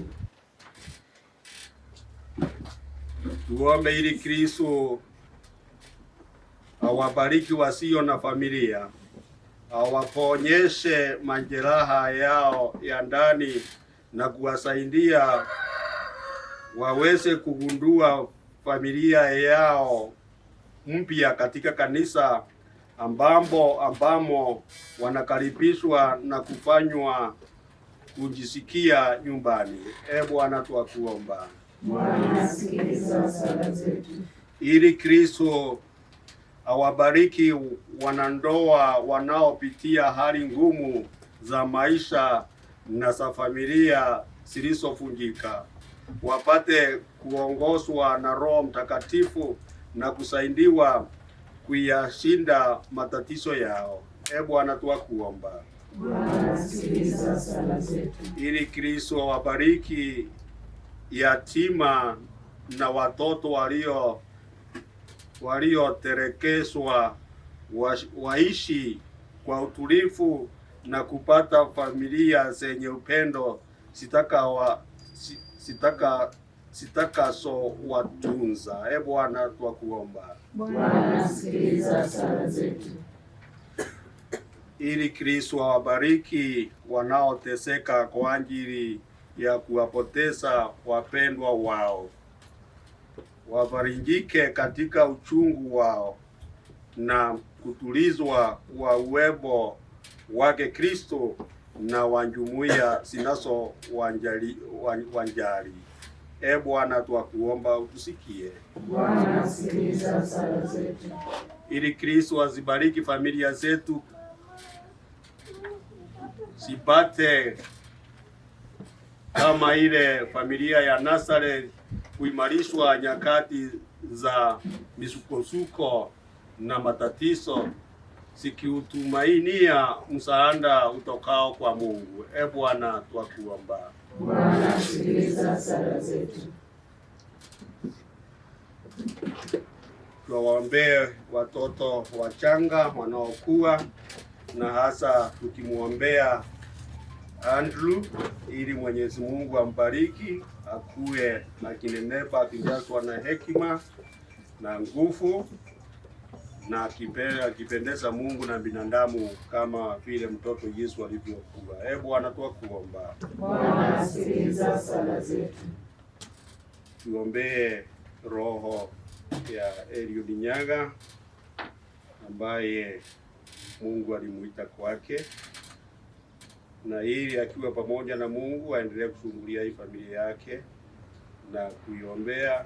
Speaker 5: Tuombe ili Kristo awabariki wasio na familia, awaponyeshe majeraha yao ya ndani na kuwasaidia waweze kugundua familia yao mpya katika kanisa ambamo wanakaribishwa na kufanywa kujisikia nyumbani. E Bwana, twakuomba.
Speaker 6: Bwana, sikiliza sala zetu.
Speaker 5: Ili Kristo awabariki wanandoa wanaopitia hali ngumu za maisha na za familia zilizovunjika, wapate kuongozwa na Roho Mtakatifu na kusaidiwa kuyashinda matatizo yao. E Bwana, twakuomba.
Speaker 6: Bwana, sikiliza sala zetu.
Speaker 5: Ili Kristo awabariki yatima na watoto walioterekezwa waishi kwa utulivu na kupata familia zenye upendo zitakazowatunza. E Bwana, twakuomba.
Speaker 6: Bwana, sikiliza sala zetu.
Speaker 5: Ili Kristo awabariki wanaoteseka kwa ajili ya kuwapoteza wapendwa wao, wafarijike katika uchungu wao na kutulizwa kwa uwepo wake Kristo na wa jumuiya zinazo wanjali. E Bwana, twakuomba utusikie.
Speaker 6: Bwana, sikiliza sala zetu.
Speaker 5: Ili Kristo azibariki familia zetu sipate kama ile familia ya Nazareth kuimarishwa nyakati za misukosuko na matatizo, zikiutumainia msaada utokao kwa Mungu. E Bwana, twakuomba.
Speaker 6: Bwana, sikiliza sala zetu.
Speaker 5: Tuwaombee watoto wachanga wanaokua na hasa tukimwombea Andrew ili Mwenyezi Mungu ambariki, akuwe akinenepa, akijazwa na hekima na nguvu na akipendeza Mungu na binadamu kama vile mtoto Yesu alivyokuwa. E Bwana, twakuomba.
Speaker 6: Bwana, sikiliza sala zetu.
Speaker 5: Tuombee roho ya Eliud Nyaga ambaye Mungu alimuita kwake, na ili akiwa pamoja na Mungu aendelee kuchungulia hii familia yake na kuiombea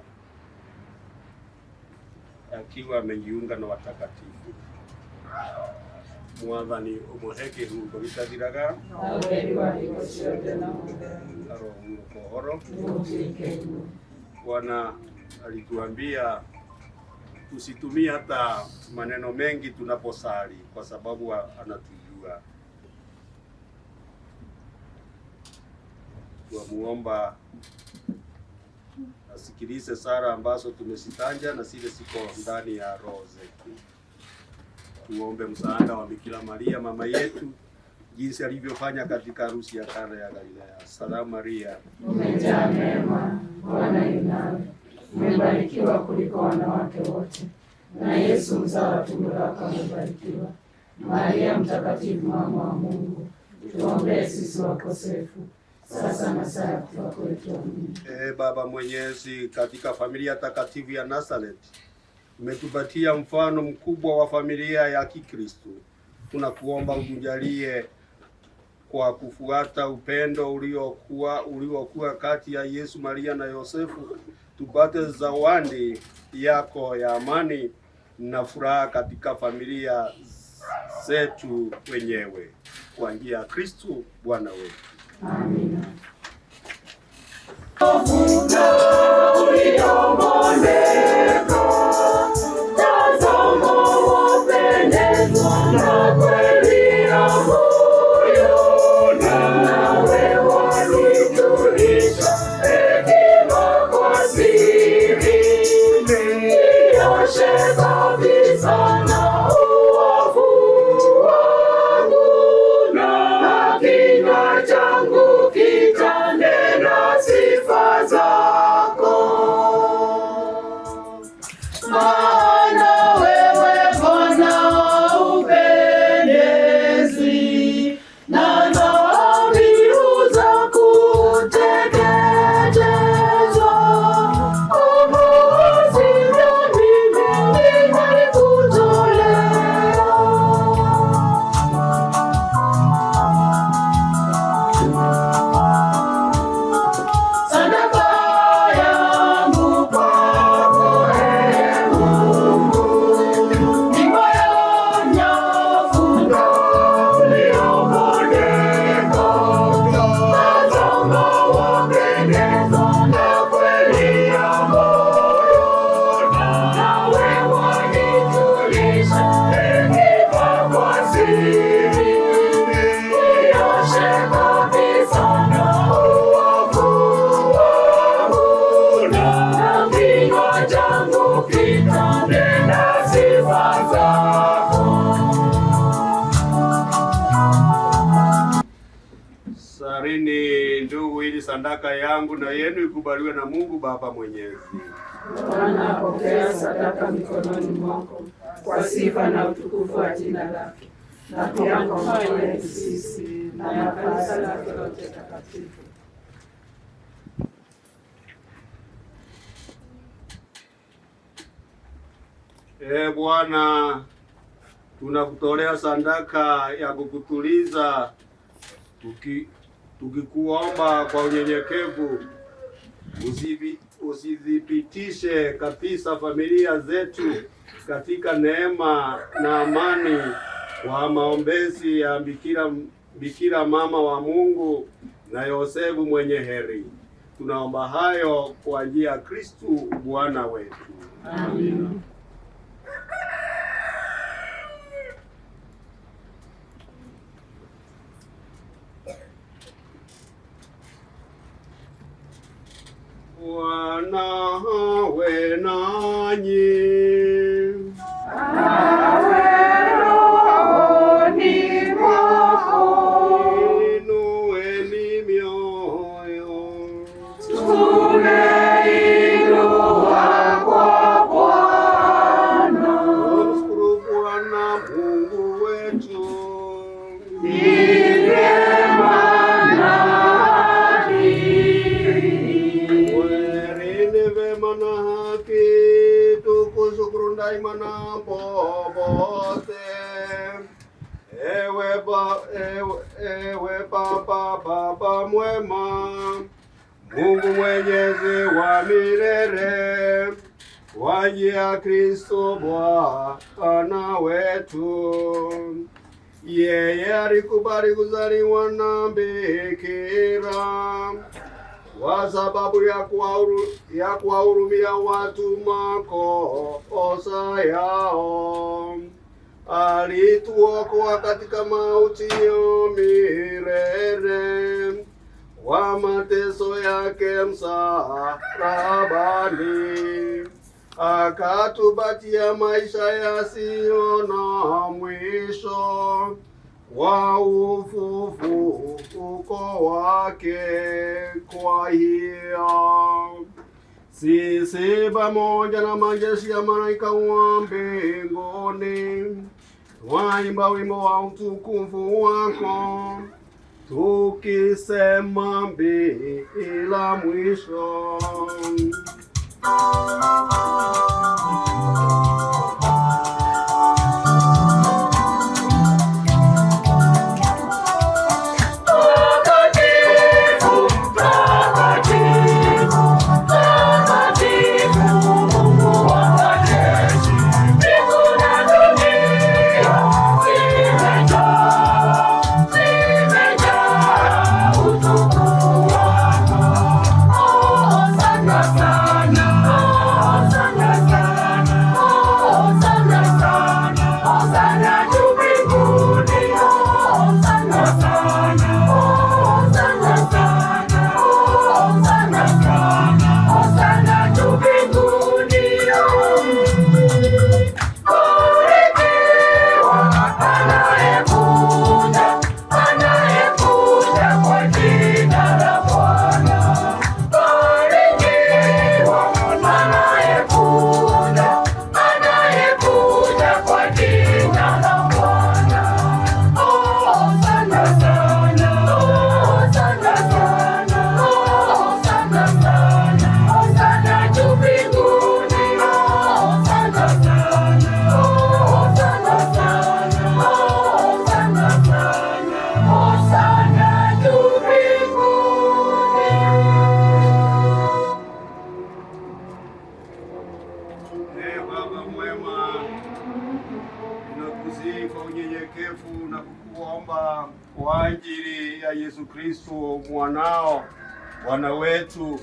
Speaker 5: akiwa amejiunga na watakatifu. Mwathani umuhe kĩhurũko gĩtathiraga.
Speaker 6: Na ũtheri wa hingo ciothe na mũtheri.
Speaker 5: Arohurũka ũhoro.
Speaker 6: Nĩgũtuĩke guo.
Speaker 5: Bwana alituambia tusitumie hata maneno mengi tunaposali kwa sababu anatujua. Twamuomba asikilize sala ambazo tumezitaja na zile ziko ndani ya roho zetu. Tuombe msaada wa Bikira Maria mama yetu, jinsi alivyofanya katika harusi ya Kana ya Galilaya. Salamu Maria,
Speaker 6: Umejaa neema, Bwana yu nawe, umebarikiwa kuliko wanawake wote, na Yesu mzao wa tumbo lako amebarikiwa. Maria Mtakatifu, mama wa Mungu, tuombee sisi wakosefu, sasa na saa ya kufa kwetu. Amina.
Speaker 5: E Baba Mwenyezi, katika familia takatifu ya Nazareth umetupatia mfano mkubwa wa familia ya Kikristo. Tunakuomba utujalie kwa kufuata upendo uliokuwa kati ya Yesu, Maria na Yosefu, tupate zawadi yako ya amani na furaha katika familia zetu wenyewe, kwa njia ya Kristo Bwana wetu.
Speaker 6: Amina.
Speaker 4: Uliobondeka, tazama wapendezwa na kweli ya moyo, nawe wanitulisha hekima kwa siri, nioshe kabisa na uovu wangu, na kinywa changu kitanena sifa zako. Maana wewe Bwana hupendezwi na dhabihu za kuteketezwa. Kwa mimi nilikutolea. Sadaka yangu kwako, ee Mungu, ni moyo mnyofu na uliobondeka. Tazama wapendezwa na kweli ya moyo, nawe wanitulisha hekima kwa siri. Nioshe kabisa na uovu wangu, na kinywa changu kitanena sifa zako.
Speaker 5: Salini ndugu, ili sadaka yangu na yenu ikubaliwe na Mungu Baba Mwenyezi.
Speaker 6: Bwana apokea sadaka mikononi mwako kwa sifa na utukufu wa jina lake, na pia kwa mafaa yetu sisi na ya kanisa lake lote takatifu.
Speaker 5: E Bwana, tunakutolea sadaka ya kukutuliza tukikuomba kwa unyenyekevu usithibitishe kabisa familia zetu katika neema na amani kwa maombezi ya Bikira mama wa Mungu na Yosefu mwenye heri. Tunaomba hayo kwa njia ya Kristu Bwana wetu.
Speaker 6: Amina.
Speaker 5: Bwana awe nanyi.
Speaker 6: Awe rohoni.
Speaker 5: daima na popote. Ewe Baba, Baba mwema, Mungu mwenyezi wa milele, kwa njia ya Kristo Bwana wetu. Yeye alikubali kuzaliwa na bikira kwa sababu ya kuwahurumia watu makosa yao. Alituokoa katika mauti ya milele kwa mateso yake msalabani, akatupatia maisha yasiyo na mwisho kwa ufufuko wake. Kwa hiyo sisi pamoja na majeshi ya malaika wa mbinguni twaimba wimbo wa utukufu wako, tukisema bila mwisho. Unyenyekevu na kukuomba kwa ajili ya Yesu Kristo mwanao Bwana wetu,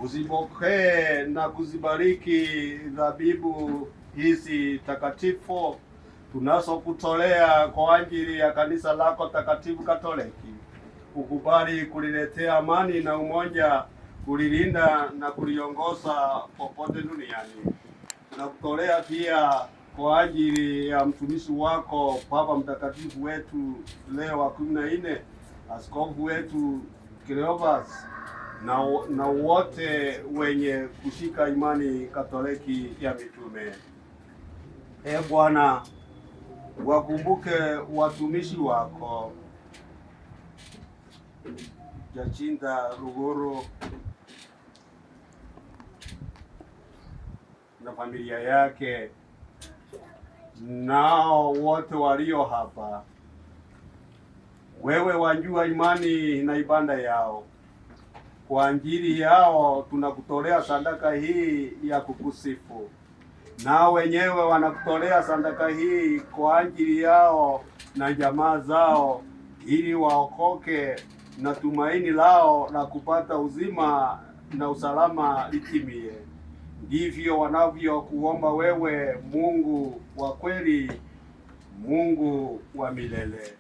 Speaker 5: uzipokee na kuzibariki dhabihu hizi takatifu tunazokutolea kwa ajili ya kanisa lako takatifu Katoliki. Ukubali kuliletea amani na umoja, kulilinda na kuliongoza popote duniani. Tunakutolea pia kwa ajili ya mtumishi wako Papa Mtakatifu wetu Leo wa 14, askofu wetu Cleophas na wote wenye kushika imani Katoliki ya mitume. E Bwana, wakumbuke watumishi wako Jacinta Ruguru na familia yake, nao wote walio hapa. Wewe wajua imani na ibada yao. Kwa ajili yao tunakutolea sadaka hii ya kukusifu, nao wenyewe wanakutolea sadaka hii kwa ajili yao na jamaa zao, ili waokoke na tumaini lao la kupata uzima na usalama litimie. Ndivyo wanavyokuomba wewe, Mungu wa kweli, Mungu wa milele.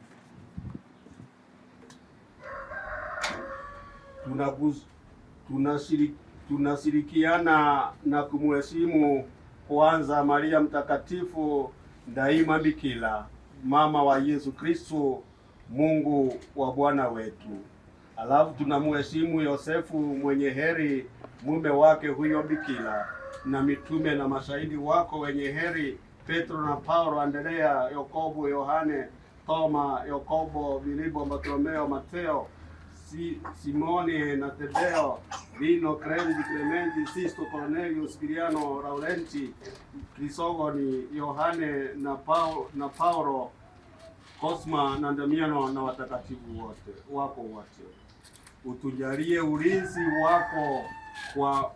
Speaker 5: Tunashirikiana na kumheshimu kwanza Maria Mtakatifu daima Bikira, mama wa Yesu Kristo, Mungu wa Bwana wetu. Alafu tunamheshimu Yosefu mwenye heri, mume wake huyo Bikira, na mitume na mashahidi wako wenye heri, Petro na Paulo, Andrea, Yakobo, Yohane, Toma, Yakobo, Filipo, Bartolomeo, Mateo, Simone na Tadeo, Lino, Clementi, Clementi, Sisto, Cornelio, Sipiriano, Laurenti, Crisogoni, Yohane na Paulo, Cosma na Damiano na watakatifu wote wako wote. Utujalie ulinzi wako kwa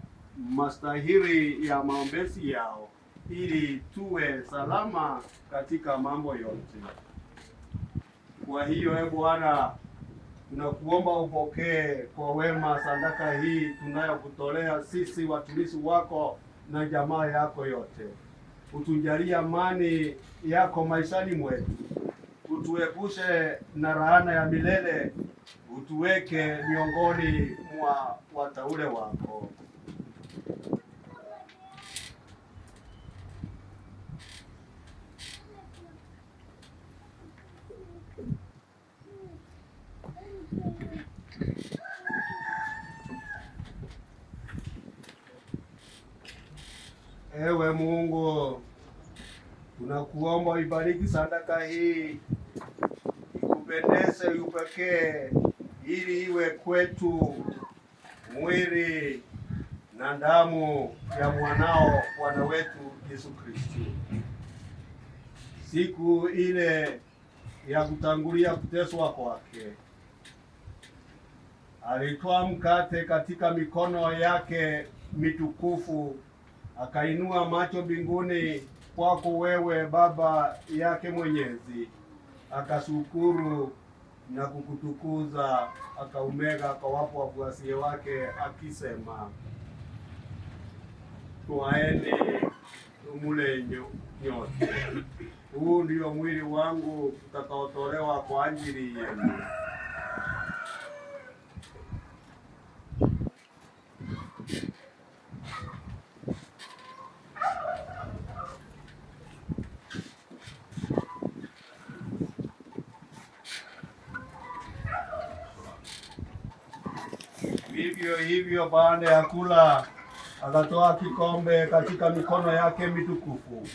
Speaker 5: mastahili ya maombezi yao, ili tuwe salama katika mambo yote. Kwa hiyo, e Bwana, tunakuomba upokee kwa wema sadaka hii tunayokutolea sisi watumishi wako na jamaa yako yote. Utujalie amani yako maishani mwetu, utuepushe na laana ya milele, utuweke miongoni mwa wateule wako. Ewe Mungu, tunakuomba ibariki sadaka hii, ikupendeze, upekee, ili iwe kwetu mwili na damu ya mwanao Bwana wetu Yesu Kristo. Siku ile ya kutangulia kuteswa kwake, alitwaa mkate katika mikono yake mitukufu, akainua macho mbinguni kwako wewe Baba yake Mwenyezi, akashukuru na kukutukuza, akaumega, akawapa wafuasi wake akisema, twaeni mule nyote, huu ndio mwili wangu utakaotolewa kwa ajili yenu. Vivyo hivyo baada ya kula, akatoa kikombe katika mikono yake mitukufu,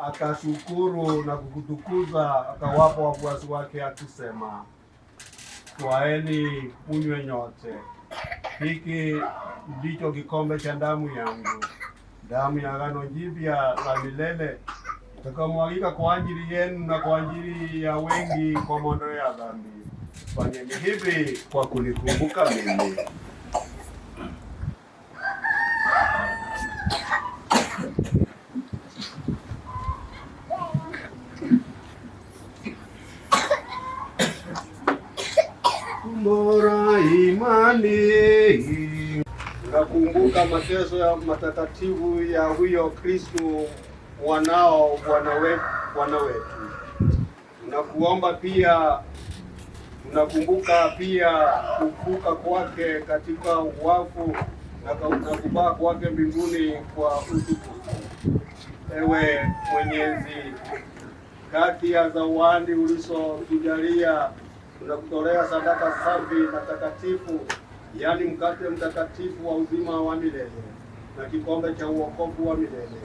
Speaker 5: akashukuru na kukutukuza, akawapa wafuasi wake akisema, twaeni munywe nyote, hiki ndicho kikombe cha damu yangu, damu ya agano jipya la milele, itakaomwagika kwa ajili yenu na kwa ajili ya wengi kwa maondoleo ya dhambi. Fanyeni hivi kwa kunikumbuka mimi. Bora imani. Nakumbuka mateso ya matakatifu ya huyo Kristo mwanao Bwana wetu. Tunakuomba pia, tunakumbuka pia kufufuka kwake katika wafu na kupaa kwake mbinguni kwa utukufu. Ewe Mwenyezi, kati ya zawadi ulizotujalia tunakutolea sadaka safi na takatifu, yaani mkate mtakatifu wa uzima wa milele na kikombe cha uokovu wa milele.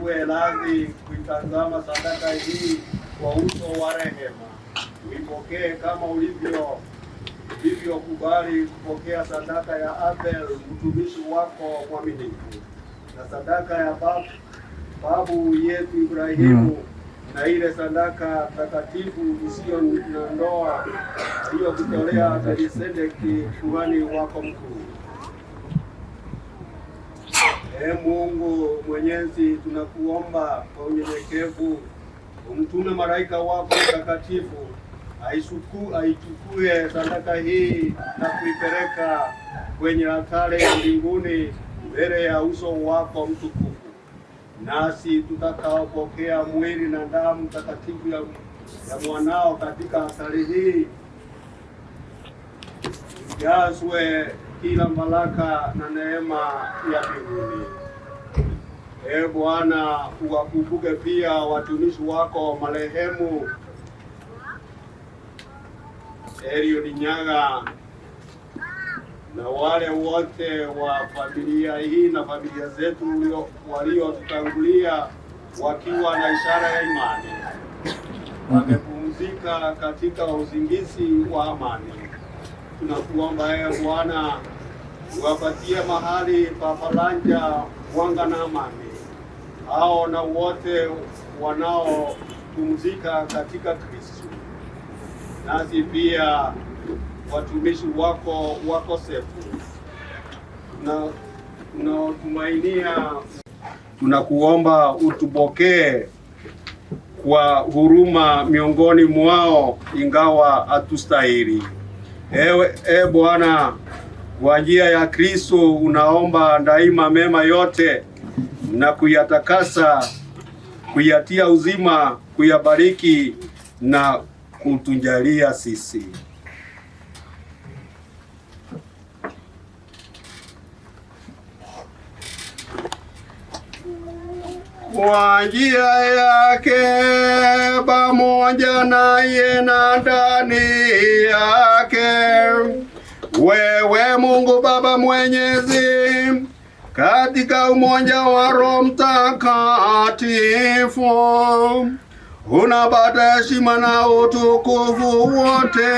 Speaker 5: Uwe radhi kuitazama sadaka hii kwa uso wa rehema, uipokee kama ulivyokubali kupokea sadaka ya Abel mtumishi wako mwaminifu, na sadaka ya babu yetu Ibrahimu, na ile sadaka takatifu isiyo na ndoa aliyokutolea Melkisedeki kuhani wako mkuu. Ee Mungu Mwenyezi, tunakuomba kwa unyenyekevu umtume malaika wako mtakatifu aichukue sadaka hii na kuipeleka kwenye altare ya mbinguni mbele ya uso wako mtukufu, nasi tutakaopokea mwili na damu takatifu ya mwanao katika altare hii, tujazwe kila baraka na neema ya mbinguni. Ee Bwana, uwakumbuke pia watumishi wako marehemu Eliud Nyaga na wale wote wa familia hii na familia zetu waliotutangulia wakiwa na ishara ya imani, wamepumzika katika usingizi wa amani. Tunakuomba ee Bwana, uwapatie mahali pa faraja, mwanga na amani hao na wote wanaopumzika katika Kristo. Nasi pia watumishi wako wakosefu na tunaotumainia, tunakuomba utupokee kwa huruma miongoni mwao, ingawa hatustahili. Ewe e Bwana, kwa njia ya Kristo unaomba daima mema yote na kuyatakasa, kuyatia uzima, kuyabariki na kutujalia sisi. Kwa njia yake pamoja naye na ndani yake, wewe Mungu Baba Mwenyezi, katika umoja wa Roho Mtakatifu, unapata heshima na utukufu wote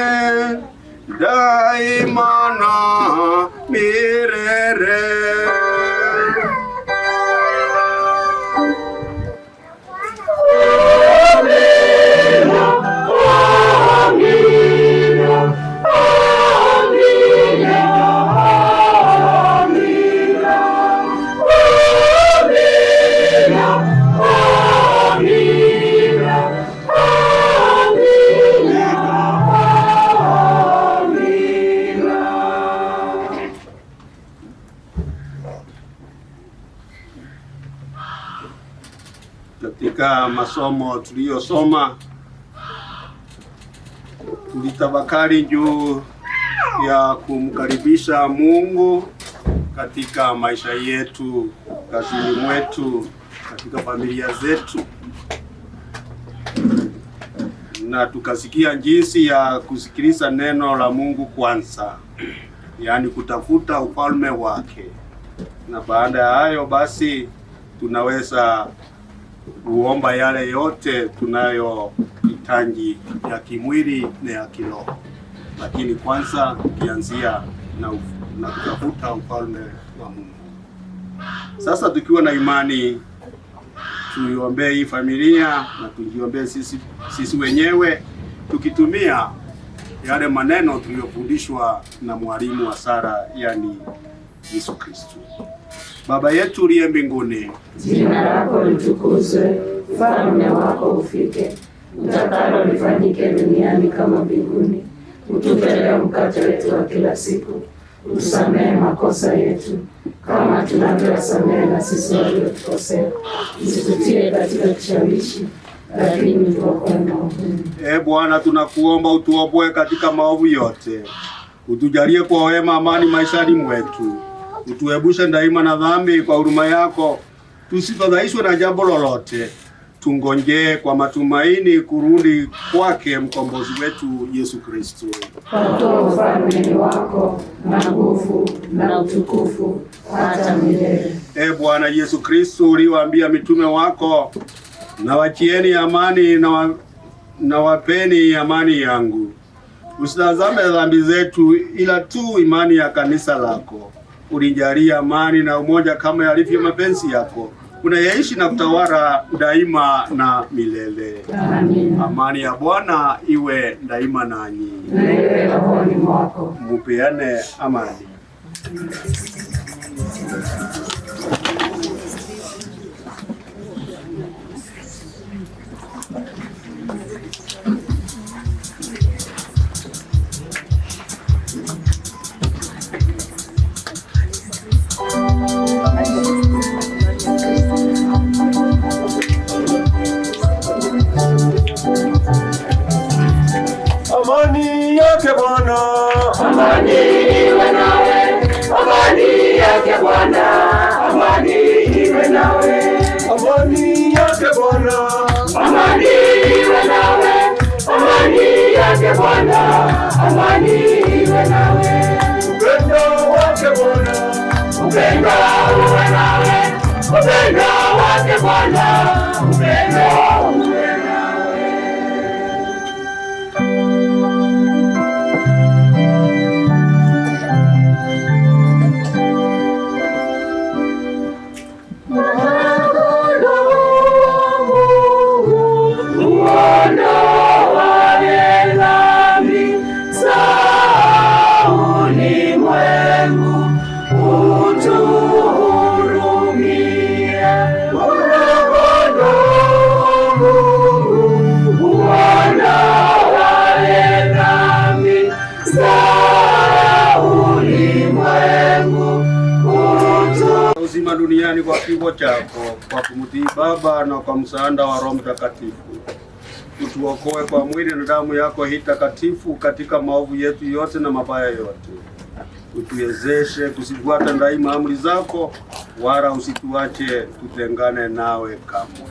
Speaker 5: daima na milele. Katika masomo tuliyosoma tulitafakari juu ya kumkaribisha Mungu katika maisha yetu, kazini mwetu, katika familia zetu, na tukasikia jinsi ya kusikiliza neno la Mungu kwanza, yaani kutafuta ufalme wake, na baada ya hayo basi tunaweza kuomba yale yote tunayohitaji ya kimwili na ya kiroho, lakini kwanza tukianzia na kutafuta ufalme wa Mungu. Sasa tukiwa na imani, tuiombee hii familia na tujiombee sisi wenyewe, tukitumia yale maneno tuliyofundishwa na mwalimu wa sala, yani Yesu Kristo. Baba yetu uliye mbinguni,
Speaker 6: Jina lako litukuzwe, ufalme wako ufike, utakalo lifanyike duniani kama mbinguni. Utupe leo mkate wetu wa kila siku, utusamehe makosa yetu kama tunavyowasamehe na sisi waliotukosea, usitutie katika kishawishi, lakini utuokoe maovuni.
Speaker 5: E Bwana, tunakuomba utuopoe katika maovu yote, utujalie kwa wema amani maishani mwetu, utuepushe daima na dhambi kwa huruma yako, tusifadhaishwe na jambo lolote, tungonjee kwa matumaini kurudi kwake mkombozi wetu Yesu Kristo.
Speaker 6: Kwa kuwa ufalme ni wako na nguvu na utukufu hata milele.
Speaker 5: E Bwana Yesu Kristo, uliwaambia mitume wako, nawachieni amani na wapeni amani yangu. Usitazame dhambi zetu, ila tu imani ya kanisa lako. Ulijalia amani na umoja kama yalivyo mapenzi yako, unayeishi na kutawala daima na milele.
Speaker 6: Amina.
Speaker 5: Amani ya Bwana iwe daima nanyi.
Speaker 6: Na iwe rohoni mwako.
Speaker 5: Mupeane amani.
Speaker 4: Amani yake Bwana,
Speaker 6: Amani iwe nawe, amani yake Bwana, amani iwe nawe.
Speaker 4: Amani yake Bwana,
Speaker 6: Amani iwe nawe, amani yake Bwana, amani iwe nawe.
Speaker 4: Upendo wake Bwana,
Speaker 6: Upendo uwe nawe, upendo wake Bwana, upendo uwe nawe.
Speaker 5: Uzima duniani kwa kifo chako, kwa kumtii Baba na kwa msaada wa Roho Mtakatifu, utuokoe kwa mwili na damu yako hii takatifu katika maovu yetu yote na mabaya yote. Utuwezeshe kuzifuata daima amri zako, wala usituache tutengane nawe kamwe.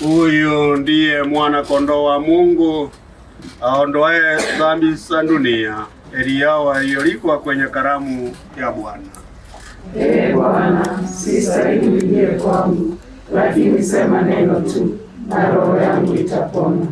Speaker 5: Huyu ndiye mwana kondoo wa Mungu aondoaye dhambi za dunia. Heri yao walioalikwa kwenye karamu ya Bwana.
Speaker 6: Ee Bwana, si stahili uingie kwangu, lakini sema neno tu, na roho yangu itapona.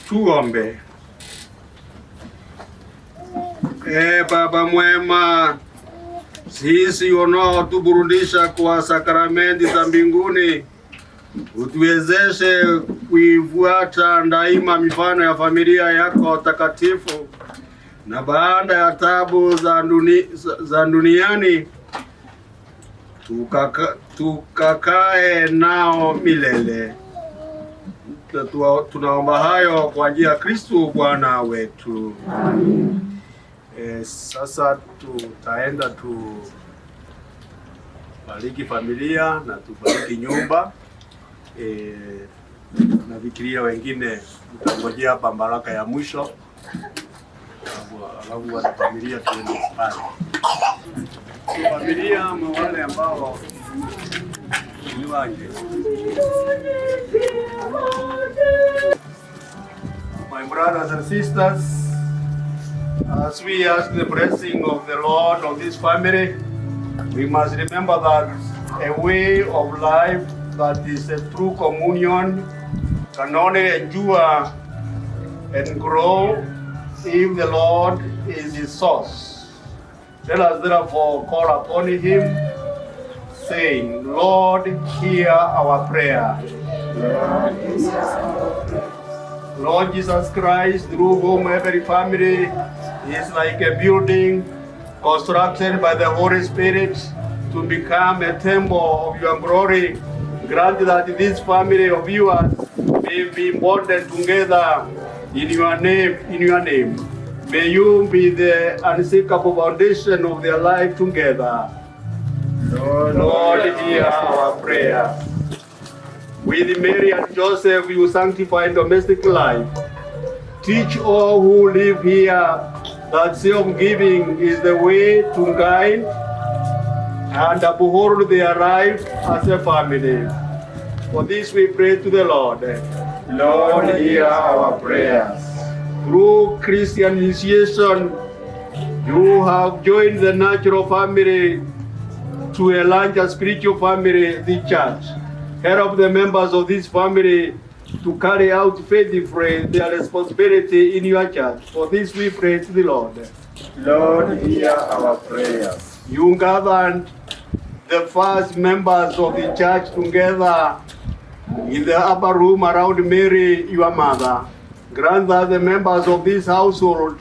Speaker 5: Tuombe. E Baba mwema, sisi unaotuburudisha kwa sakramenti za mbinguni, utuwezeshe kuifuata daima mifano ya familia yako takatifu, na baada ya tabu za duniani tukakae nao milele. Tunaomba hayo kwa njia ya Kristo Bwana wetu.
Speaker 6: Amen.
Speaker 5: Sasa tutaenda tubariki familia na tubariki nyumba. Nafikiria wengine mtangojea hapa baraka ya mwisho, alafu wanafamilia tuende pale. Familia ama wale ambao ni wanje. My brothers and sisters, as we ask the blessing of the Lord on this family, we must remember that a way of life that is a true communion can only endure and grow if the Lord is its source. Let us therefore call upon him, saying, Lord, hear our prayer. Lord Jesus Christ, through whom every family is like a building constructed by the Holy Spirit to become a temple of your glory, grant that this family of yours may be bonded together in your name, in your name. May you be the unshakable foundation of their life together. Lord, hear our prayer. With Mary and Joseph, you sanctify domestic life. Teach all who live here that self-giving is the way to guide and uphold their life as a family. For this we pray to the Lord.
Speaker 4: Lord, hear our prayers.
Speaker 5: Through Christian initiation, you have joined the natural family to a larger spiritual family, the church. Help the members of this family to carry out faithfully their responsibility in your church. For this we pray to the Lord.
Speaker 4: Lord, hear our prayers.
Speaker 5: You gathered the first members of the church together in the upper room around Mary, your mother. Grant that the members of this household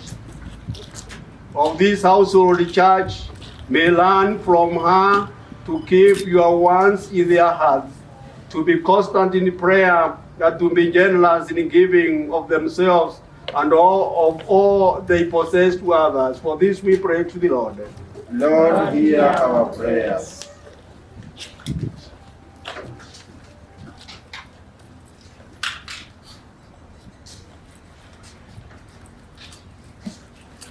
Speaker 5: church may learn from her to keep your wants in their hearts, to be constant in prayer, and to be generous in giving of themselves and all of all they possess to others. For this we pray to the Lord.
Speaker 4: Lord, hear our prayers.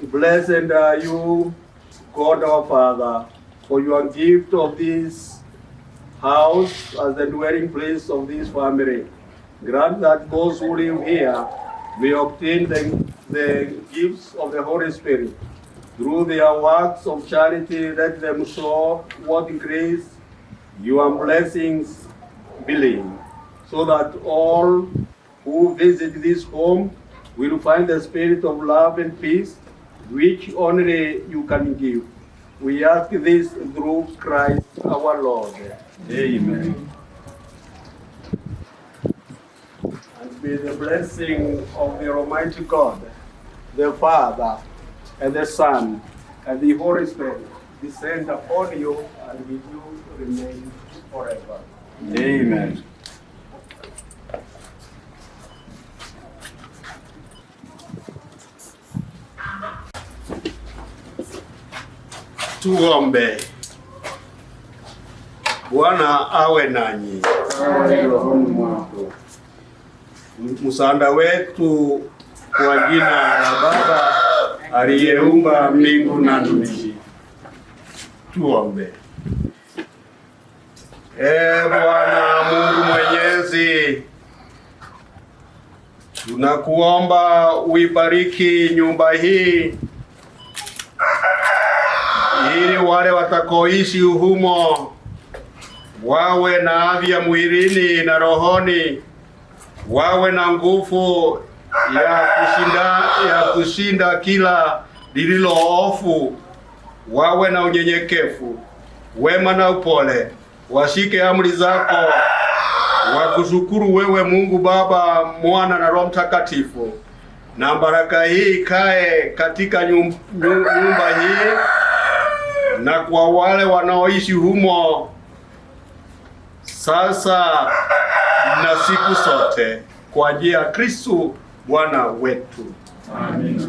Speaker 5: Blessed are you, God our Father, for your gift of this house as the dwelling place of this family. Grant that those who live here may obtain the gifts of the Holy Spirit. Through their works of charity, let them show what grace your blessings bring, so that all who visit this home will find the spirit of love and peace, which only you can give. We ask this through Christ our Lord.
Speaker 4: Amen.
Speaker 5: And may the blessing of the Almighty God, the Father, and the Son, and the Holy Spirit descend upon you and with you remain forever.
Speaker 4: Amen.
Speaker 5: Tuombe. Bwana awe nanyi.
Speaker 4: Awe rohoni mwako.
Speaker 5: Msaada wetu kwa jina la Baba aliyeumba mbingu na dunia. Tuombe. Ee Bwana Mungu Mwenyezi, tunakuomba uibariki nyumba hii ili wale watakaoishi humo wawe na afya mwilini na rohoni, wawe na nguvu ya kushinda kila lililo ofu, wawe na unyenyekevu, wema na upole, washike amri zako, wakushukuru wewe Mungu Baba, Mwana na Roho Mtakatifu. Na baraka hii ikae katika nyumba hii na kwa wale wanaoishi humo sasa na siku zote, kwa njia ya Kristo Bwana wetu.
Speaker 4: Amina.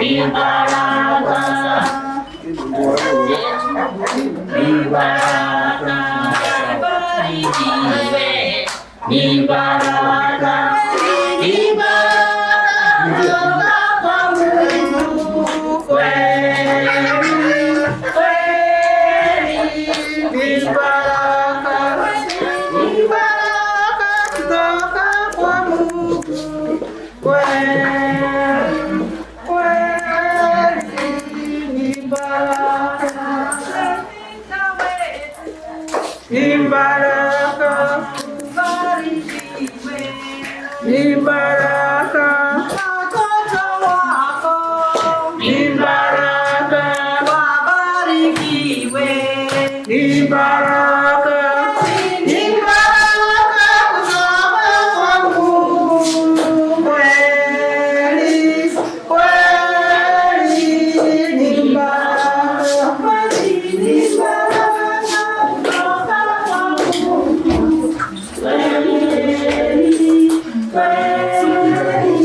Speaker 6: Ni baraka, ni baraka, barikiwe, ni baraka, ni baraka kutoka kwa Mungu kweli, kweli, ni baraka, ni baraka kutoka kwa Mungu kweli, kweli, ni baraka, ni baraka, ni baraka, watoto wako, ni baraka, wabarikiwe, ni baraka, ni baraka kutoka kwa Mungu kweli, kweli, ni baraka, ni baraka kutoka kwa Mungu kweli, kweli,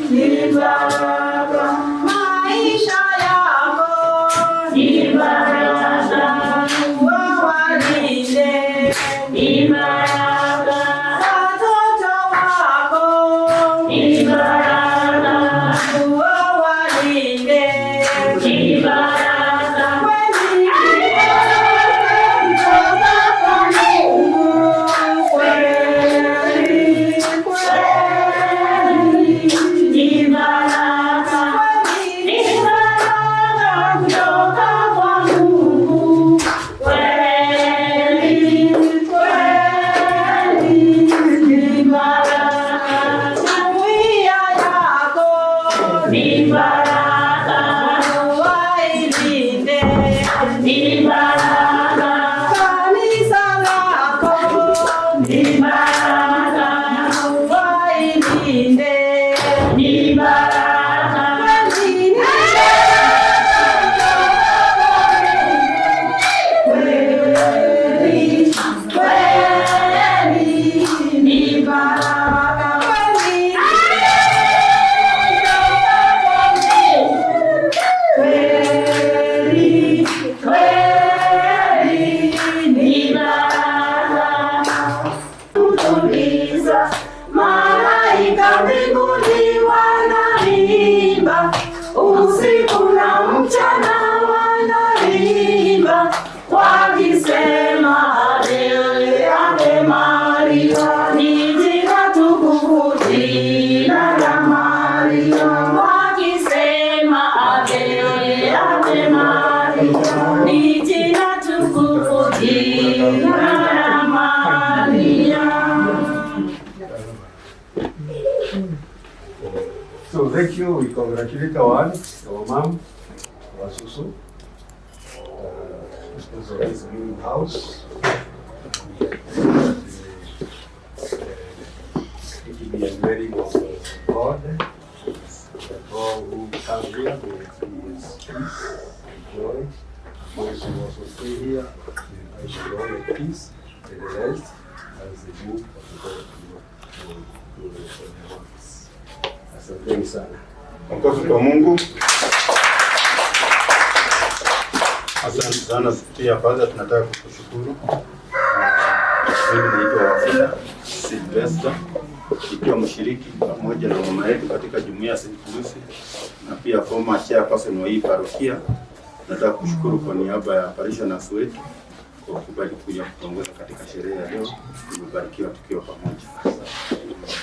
Speaker 6: ni baraka, maisha yako ni baraka, wawalinde ni baraka, watoto wako ni baraka, wawalinde ni baraka, kweli ni baraka kutoka kwa Mungu kweli, kweli, ni baraka, ni baraka kutoka kwa Mungu kweli, kweli, ni baraka, jumuiya yako ni baraka, wailinde ni baraka, kanisa lako ni baraka, wailinde ni baraka, kweli ni kweli, kweli, ni baraka, kweli, kweli, kweli, ni baraka. Kutuliza malaika mbinguni wanaimba, usiku na mchana wanaimba, wakisema Ave, Ave Maria, ni jina tukufu, jina la Maria, wakisema Ave, Ave Maria, ni jina tukufu, jina la Maria.
Speaker 5: So thank you. We congratulate our aunt, our mom, our Susu, because of this new house. It will be a wedding of God. That all who come here will experience peace and joy. And those who also stay here will find joy and peace and rest as they move to their works. Asanteni sana.
Speaker 4: Makofi kwa Mungu. Asante sana. Pia kwanza tunataka kukushukuru. Mimi naitwa Wafula Sylvester, ikiwa mshiriki pamoja na mama yetu katika jumuiya ya St. Lucy na pia former chairperson wa hii parokia. Nataka kushukuru kwa niaba ya parishioners wetu kwa kukubali kuja kutongoza katika sherehe ya leo. Tumebarikiwa tukiwa pamoja.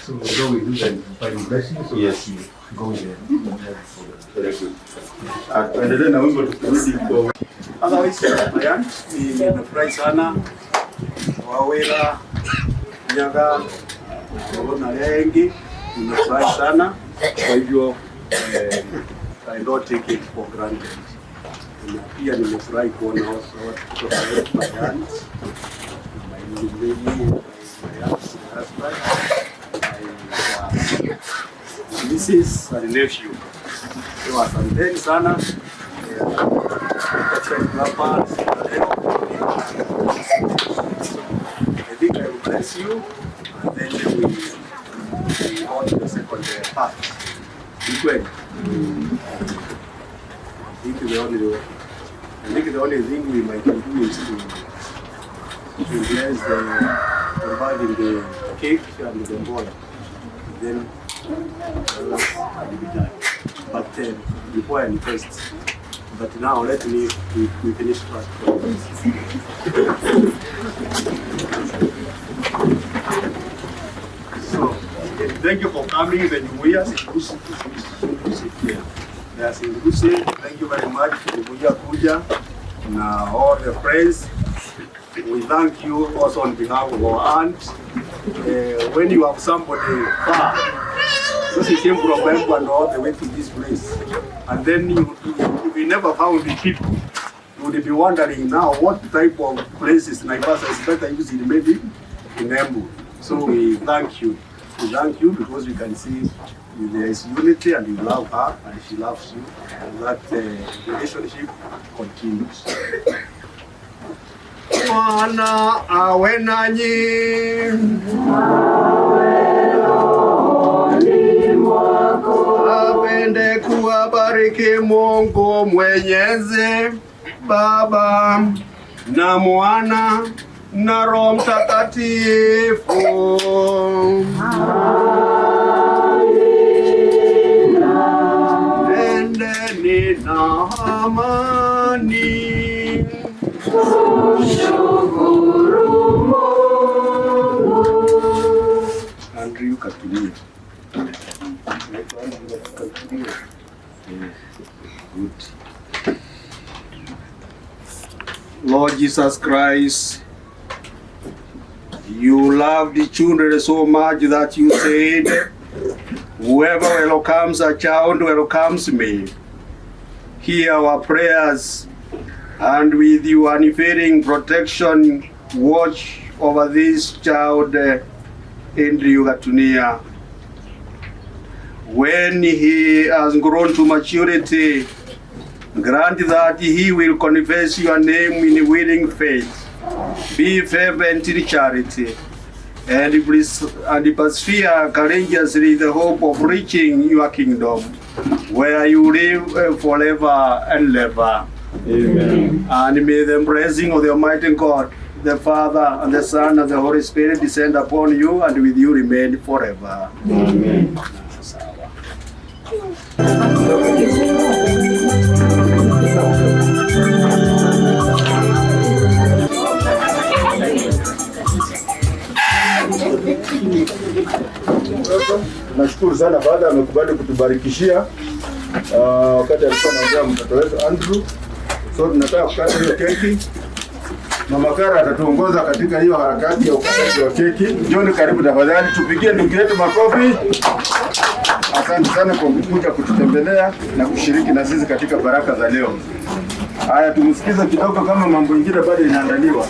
Speaker 5: So we go, we do the final blessing, so
Speaker 4: Yes.
Speaker 5: we go there.
Speaker 4: Very good. Ah, tuendelee na wimbo tukirudi kwa
Speaker 5: Otherwise, my aunt, nimefurahi sana Wawera Nyaga kuona wengi, nimefurahi sana. Kwa hivyo I don't take it for granted. Na pia nimefurahi kuona watu kutoka my aunt, my lady, my aunt, my husband, my Mrs. and nephew. So asanteni sana. Hapa leo. I think I will bless you and then we on to the second part. Ni kweli? I think the only I think the only thing we might do is to bless the bird in the cake and the boy. Then will be done. But before I request, but now let me we finish first. So thank you for coming. The Jumuiya Yes, thank you very much for kuja na all the friends. We thank you also on behalf of our aunt. When you have somebody far, so she came from Embu and all the way to this place, and then you, we never found the people. You would be wondering now what type of places Naivasha is better used in maybe in Embu. So we thank you. We thank you because we can see there is unity and you love her and she loves you, and that relationship continues. Bwana awe nanyi. Apende kuwabariki Mungu Mwenyezi, Baba na Mwana na Roho Mtakatifu. Nendeni na amani.
Speaker 6: Tumshukuru Mungu.
Speaker 5: Andrew Katulia. Good. Lord Jesus Christ, you love the children so much that you said, whoever welcomes a child welcomes me. Hear our prayers, and with your unfailing protection, watch over this child, Andrew Gatunia. When he has grown to maturity, grant that he will confess your name in willing faith, be fervent in charity, and persevere courageously in the hope of reaching your kingdom, where you live forever and ever.
Speaker 4: Amen.
Speaker 5: And may the blessing of the Almighty God, the Father, and the Son, and the Holy Spirit descend upon you and with you remain forever.
Speaker 4: Amen. Nashukuru sana baada amekubali kutubarikishia wakati alikuwa anaongea mtoto wetu Andrew. So tunataka kukata hiyo keki. Mama Kara atatuongoza katika hiyo harakati ya ukataji wa keki. John, karibu tafadhali, tupigie ndugu yetu makofi. Asante sana kwa kuja kututembelea na kushiriki na sisi katika baraka za leo. Haya, tumsikize kidogo kama mambo mengine bado inaandaliwa.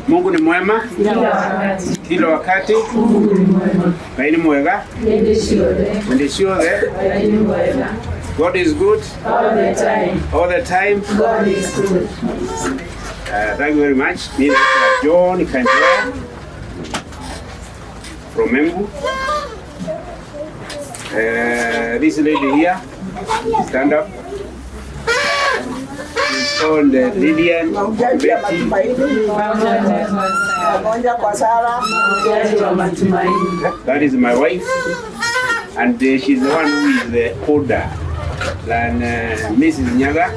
Speaker 9: Mungu ni mwema kila wakati. Ngai ni mwega. God is good
Speaker 6: all the time.
Speaker 9: All the time.
Speaker 6: God is good.
Speaker 9: Thank you very much. Mimi ni John Kanjera from Embu. This lady here, stand up. She's called Lillian Betty. That is my wife, and she's the one who is the older than Mrs. Nyaga.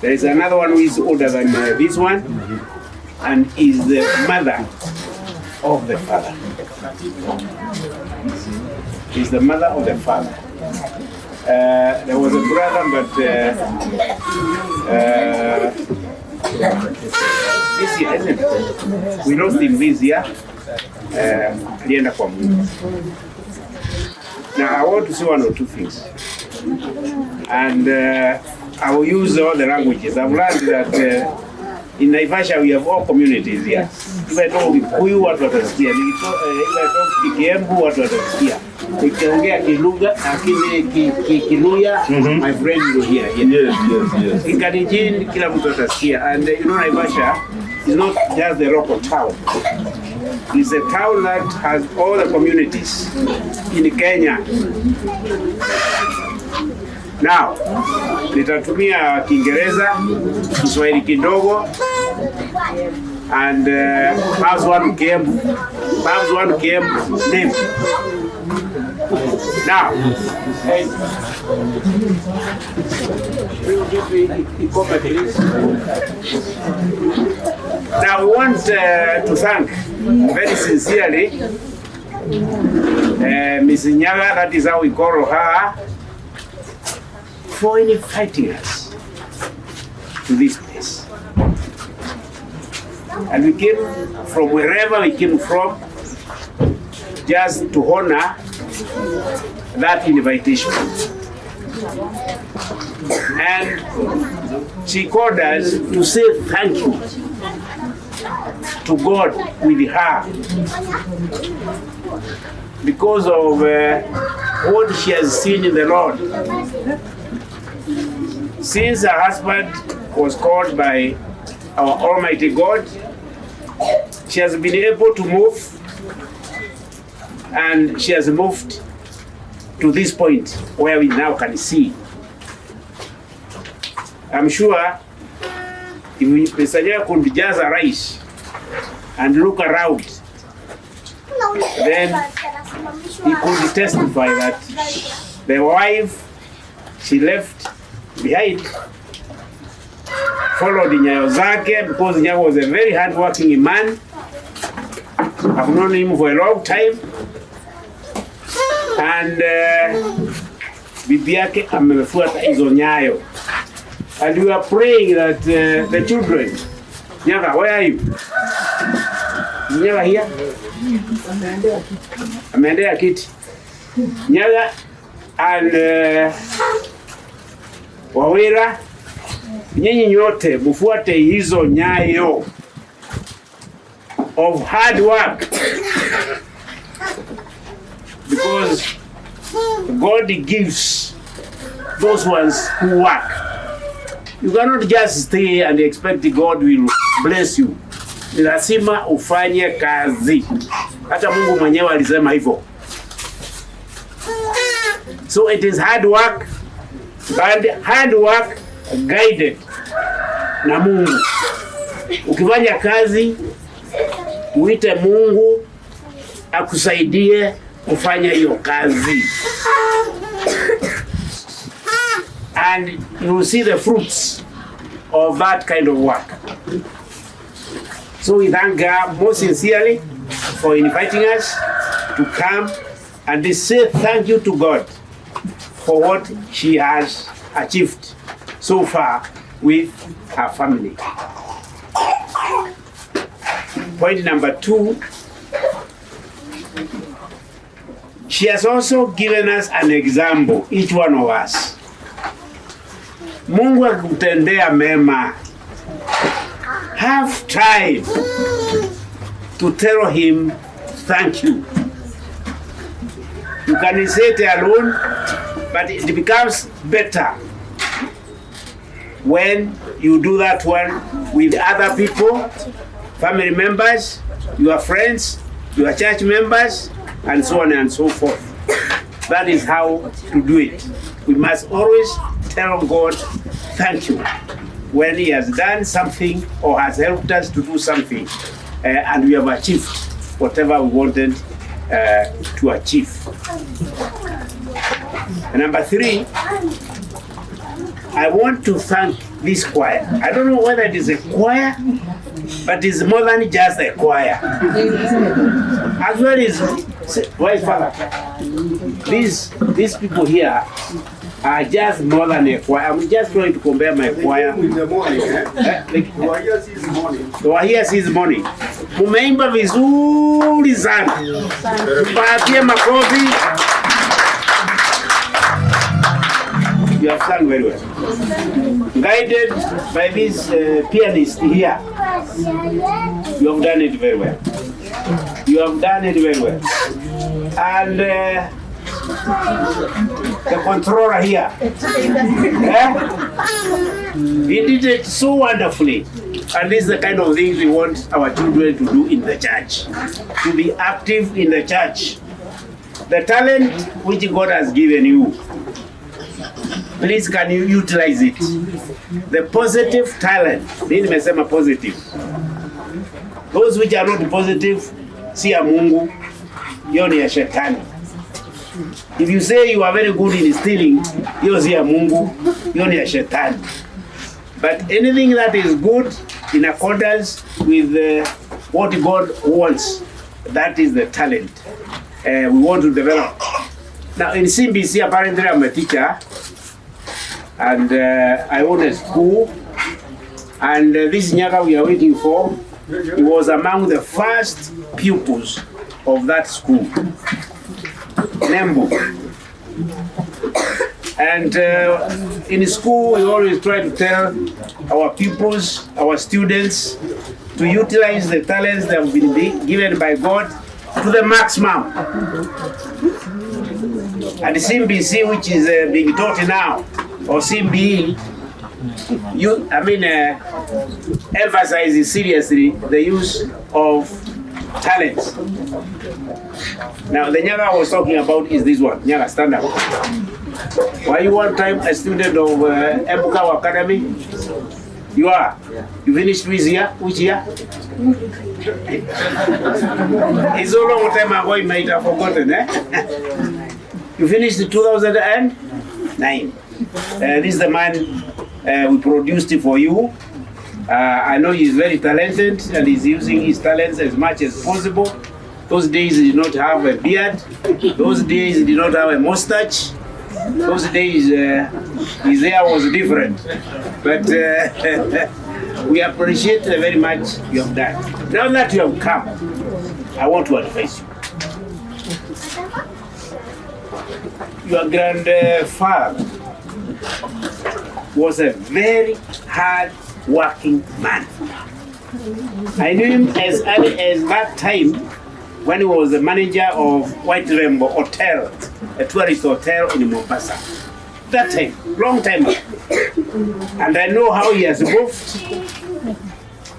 Speaker 9: There is another one who is older than this one, and is the mother of the father. Is the mother of the father. There was a brother, but this year, isn't it? We lost him this year. Alienda kwa Mungu. Now I want to say one or two things, and I will use all the languages. I've learned that in Naivasha we have all communities here. If I talk Kikuyu, watu watasikia. If I talk Kiembu, watu watasikia. Nikiongea Kilugha, lakini Kiluya, my friend will hear.
Speaker 4: Yes, yes, yes.
Speaker 9: In Kalenjin, kila mtu atasikia. And you know, Naivasha is not just the local town. Is a town that has all the communities in Kenya. Now, nitatumia Kiingereza, Kiswahili kidogo and perhaps one came, perhaps one came name. Now, hey, will you give me ikombe, please? Now we want to thank very sincerely Ms. Nyaga, that is how we call her, for inviting us to this place. And we came from wherever we came from just to honor that invitation. And she called us to say thank you to God with her because of what she has seen in the Lord. Since her husband was called by our Almighty God, she has been able to move, and she has moved to this point where we now can see. I'm sure if Mr. Nyaga could just arise and look around, then he could testify that the wife she left behind followed nyayo zake, because Nyaga was a very hardworking man. I've known him for a long time. And bibi yake amefuata hizo nyayo. And we are praying that the children, Nyaga, where are you? Nyaga here? Ameendea kiti. Nyaga and Wawira, nyinyi nyote mfuate hizo nyayo of hard work, because God gives those ones who work. You cannot just stay and expect God will bless you. Ni lazima ufanye kazi. Hata Mungu mwenyewe alisema hivyo. So it is hard work, and hard work guided na Mungu. Ukifanya kazi, uite Mungu akusaidie kufanya hiyo kazi. And you will see the fruits of that kind of work. So we thank God most sincerely for inviting us to come and to say thank you to God for what she has achieved so far with her family. Point number 2, she has also given us an example, each one of us. Mungu akikutendea mema, have time to tell him thank you. You can say it alone, but it becomes better when you do that one with other people, family members, your friends, your church members, and so on and so forth. That is how to do it. We must always tell God thank you when he has done something or has helped us to do something, and we have achieved whatever we wanted to achieve. And number 3, I want to thank this choir. I don't know whether it is a choir, but it's more than just a choir. As well as, why Father? These people here are just more than a choir. I'm just trying to compare my choir.
Speaker 4: In the morning, eh? They were here since morning.
Speaker 9: They were here since morning. Mumeimba vizuri sana. Tupatie makofi. You have sung very well. Guided by this pianist here, you have done it very well. You have done it very well. And The controller here. Eh? He did it so wonderfully. And this is the kind of things we want our children to do in the church. To be active in the church. The talent which God has given you, please can you utilize it? The positive talent. Mimi nimesema positive. Those which are not positive, si ya Mungu, hiyo ni ya shetani. If you say you are very good in stealing, hiyo si ya Mungu, hiyo ni ya shetani. But anything that is good in accordance with what God wants, that is the talent we want to develop. Now in CBC, apparently I'm a teacher, and I own a school, and this Nyaga we are waiting for, he was among the first pupils of that school, Nembo. And in school, we always try to tell our pupils, our students, to utilize the talents that have been given by God to the maximum. And the CBC, which is being taught now, or CBE, emphasizes seriously the use of talents. Now, the Nyaga I was talking about is this one. Nyaga, stand up. Were you one time a student of Ebukau Academy? You are? Yeah. You finished which year? Which year? It's a long time ago, you might have forgotten, eh? You finished in 2009. This is the man we produced for you. I know he's very talented and he's using his talents as much as possible. Those days he did not have a beard. Those days he did not have a mustache. Those days his hair was different. But we appreciate very much you have done. Now that you have come, I want to advise you. Your grandfather was a very hard working man. I knew him as early as that time when he was the manager of White Rainbow Hotel, a tourist hotel in Mombasa. That time, long time ago. And I know how he has moved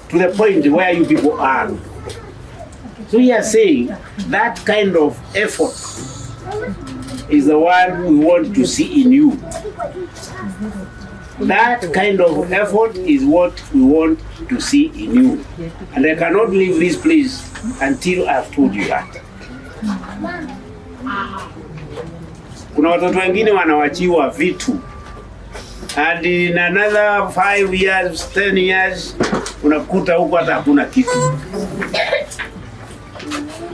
Speaker 9: to the point where you people are. So he is saying that kind of effort is the one we want to see in you. That kind of effort is what we want to see in you. And I cannot leave this place until I've told you that. Kuna watoto wengine wanawachiwa vitu, and in another 5 years, 10 years, unakuta huko hata hakuna kitu.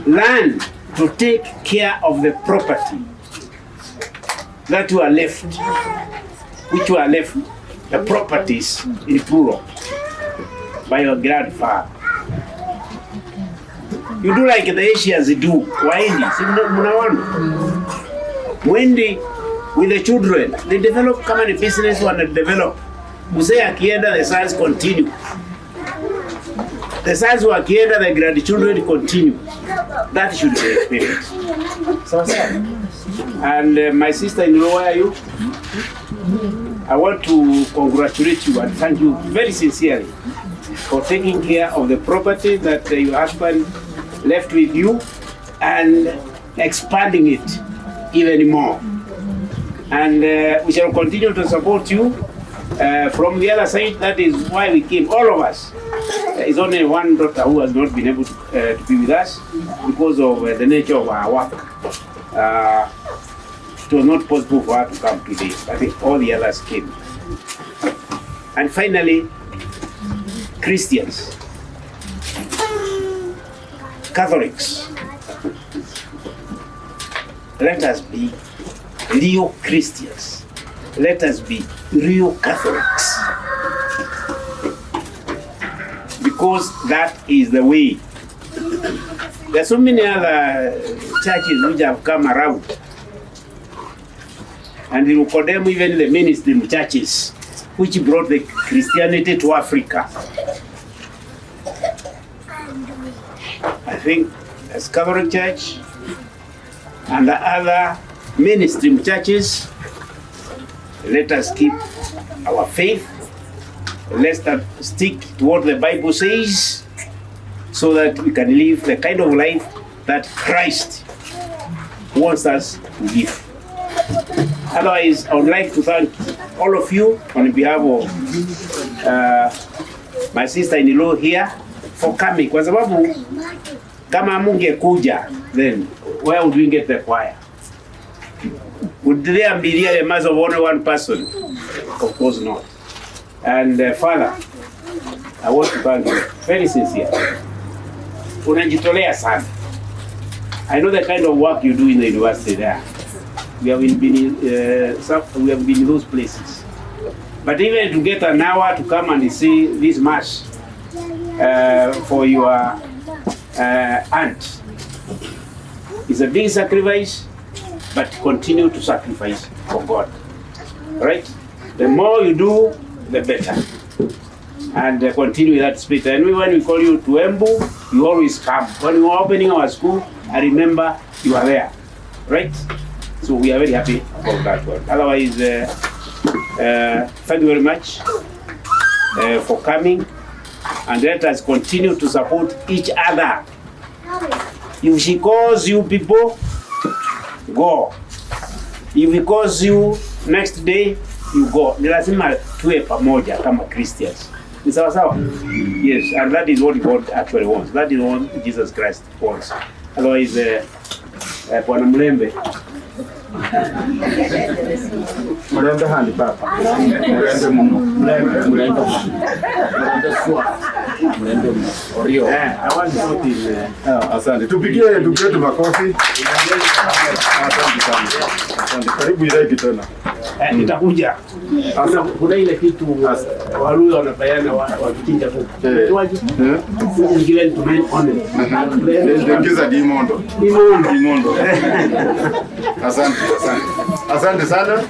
Speaker 9: Learn to take care of the property that you are left, which were left, the properties in plural, by your grandfather. You do like the Asians do, Wahindi, si mnaona? Wendy with the children, they develop kama ni business wana develop. Mzee akienda, the sons continue. The sons wakienda, the grandchildren continue. That should be experience. So, and my sister-in-law, where are you? I want to congratulate you and thank you very sincerely for taking care of the property that your husband left with you and expanding it even more. And we shall continue to support you from the other side. That is why we came, all of us. There is only one daughter who has not been able to be with us because of the nature of our work. It was not possible for her to come today, but all the others came. And finally, Christians, Catholics, let us be real Christians. Let us be real Catholics. Because that is the way. There are so many other churches which have come around. And they will condemn even the mainstream churches which brought the Christianity to Africa. I think as Catholic Church and the other Mainstream churches, let us keep our faith. Let's stick to what the Bible says so that we can live the kind of life that Christ wants us to live. Otherwise, I would like to thank all of you on behalf of my sister-in-law here for coming. Kwa sababu kama mungekuja, then where would we get the choir? Would there be really a mass of only one person? Of course not. And Father, I want to thank you very sincere. Unajitolea sana. I know the kind of work you do in the university there. We have been in those places. But even to get an hour to come and see this mass for your aunt is a big sacrifice, but continue to sacrifice for God. Right? The more you do, the better. And continue with that spirit. And when we call you to Embu, you always come. When we were opening our school, I remember you are there. Right? So we are very happy about that one. Otherwise, thank you very much for coming. And let us continue to support each other. If she calls you people, go. If he calls you next day, you go. Ni lazima tuwe pamoja kama Christians. Ni sawa sawa? Yes, and that is what God actually wants. That is what Jesus Christ wants. Otherwise, Bwana Mlembe.
Speaker 4: Mulembe handi papa. Mulembe muno. Mulembe mulembe. Mulembe swa. Mulembe muno. Orio.
Speaker 9: I want to put in
Speaker 4: Asante. Tupigie ndugu yetu makofi. Asante sana. Asante. Karibu Iregi tena.
Speaker 9: Nitakuja. Kuna ile kitu Waluya wanapeana wakichinja kuku. Is given to men only.
Speaker 4: Ingiza dimondo.
Speaker 9: Dimondo.
Speaker 4: Dimondo. Asante, asante. Asante sana.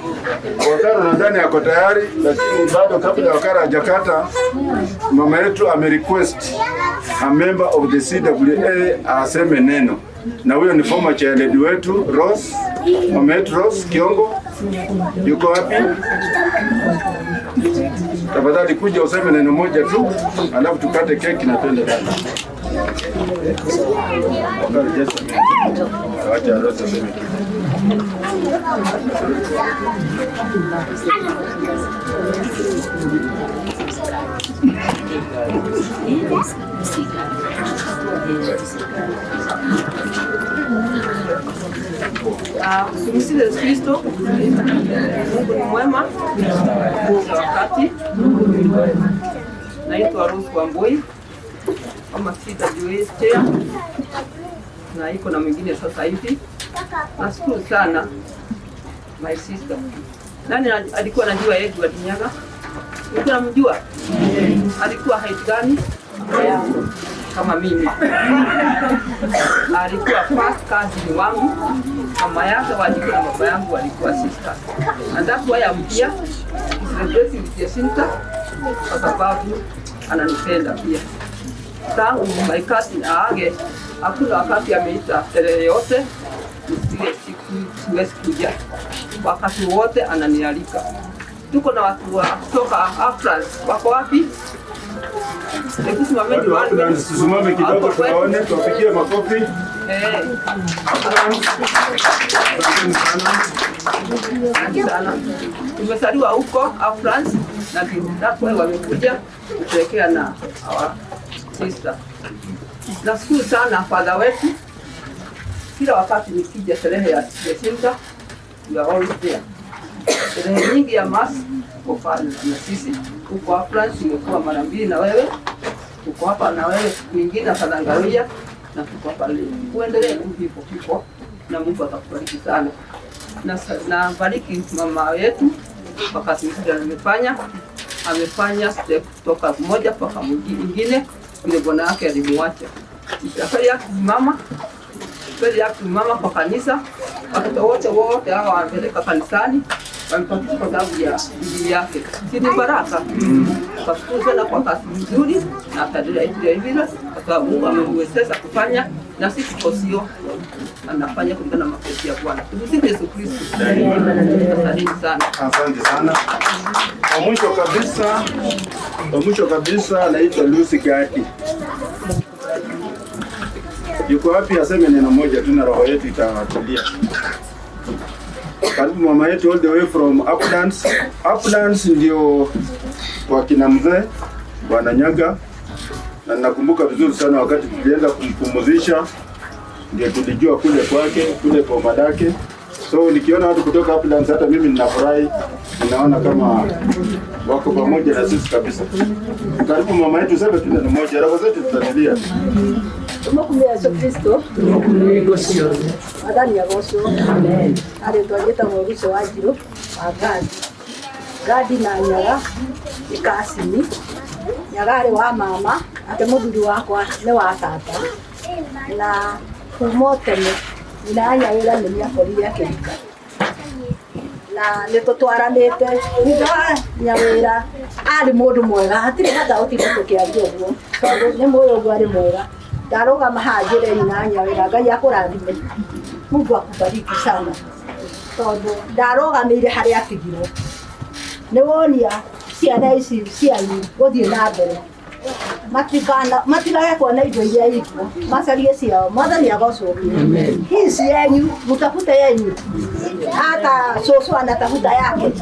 Speaker 4: Wakara nadhani ako tayari, lakini bado kabla Wakara hajakata, mama yetu ame request a member of the CWA aseme neno. Na huyo ni former chairlady wetu Rose, mama yetu Rose Kiongo. Yuko wapi? Tafadhali kuja useme neno moja tu, alafu tukate keki na twende ndani. Wakara, just a minute. Wacha Rose aseme kitu.
Speaker 10: Tumsifu Yesu Kristo. Mungu ni mwema kila wakati. Naitwa Rose Wambui kama CWA chair na iko na mwingine sasa hivi. Nashukuru sana my sister. Nani alikuwa anajua Edward Nyaga? Ulikuwa unamjua? Alikuwa height gani? Kama mimi. Alikuwa first cousin wangu. Mama yake walikuwa na baba yangu walikuwa sister. And that's why I'm here celebrating with Jacinta kwa sababu ananipenda pia. Tangu my cousin aage, hakuna wakati ameita sherehe yote ile siku siwezi kuja. Wakati wote ananialika. Tuko na watu wa kutoka Afrans. Wako wapi? Hebu simameni wale.
Speaker 4: Tusimame kidogo tuwaone, tuwapigie makofi.
Speaker 10: Asante sana. Tumezaliwa huko Afrans na that's why wamekuja kusherehekea na our sister. Nashukuru sana father wetu. Kila wakati nikija sherehe ya Jacinta, we are always there. Sherehe nyingi ya mass uko pale na sisi. Uko Afrans imekuwa mara mbili na wewe. Uko hapa na wewe siku nyingine Father na tuko hapa leo. Uendelee tu hivyo hivyo na Mungu atakubariki sana. Na bariki mama yetu kwa kazi nzuri amefanya. Amefanya step kutoka moja mpaka mwingine ile bwana yake alimwacha. Safari ya mama kweli ya mama kwa kanisa, watoto wote hao wamepeleka kanisani, wamepatia kwa sababu ya bidii yake. Si ni baraka. Tashukuru sana kwa kazi nzuri na ataendelea hivyo hivyo kwa Sababu Mungu amemwezesha kufanya na si kukosio, anafanya kulingana na mapenzi ya Bwana. Tumsifu Yesu Kristo. Asante sana.
Speaker 4: Asante sana. Kwa mwisho kabisa, kwa mwisho kabisa anaitwa Lucy Gadi. Yuko wapi? Aseme neno moja tu na roho yetu itatulia. Karibu mama yetu all the way from Uplands. Uplands ndio kwa kina mzee Bwana Nyaga, na nakumbuka vizuri sana wakati tulienda kumpumzisha ndio tulijua kule kwake, kule kwa madake. So nikiona watu kutoka Uplands hata mimi ninafurahi, ninaona kama wako pamoja na sisi kabisa. Karibu mama yetu, sema tu neno moja, roho zetu tutatulia.
Speaker 11: Tumukumia Yesu Kristo. Mwathani agocwo. Arĩtwa njĩtagwo Ruco wa Njirũ wa Gadi. Gadi na Nyaga nĩ kacini. Nyaga arĩ wa mama, ake mũthuri wakwa nĩ wa tata. Na kuma o tene nyina ya Nyawĩra nĩ nĩakorire akĩhika. Na nĩ tũtwaranĩte thutha wa Nyawĩra arĩ mũndũ mwega, hatirĩ bata gũtinda tũkĩaria ũguo tondũ nĩ mũĩ ũguo arĩ mwega. Ndarũgama haha njĩre nyina ya Nyawĩra Ngai akũrathime, Mungu akubariki sana, tondũ ndarũgamĩire harĩa atigirwo. Nĩ wonia ciana ici cianyu gũthiĩ na mbere, matigage kuona indo iria ikuo, macarie ciao. Mwathani agocwo. Hii si yenyu, mtafute yenyu. Hata cũcũ anatafuta yake.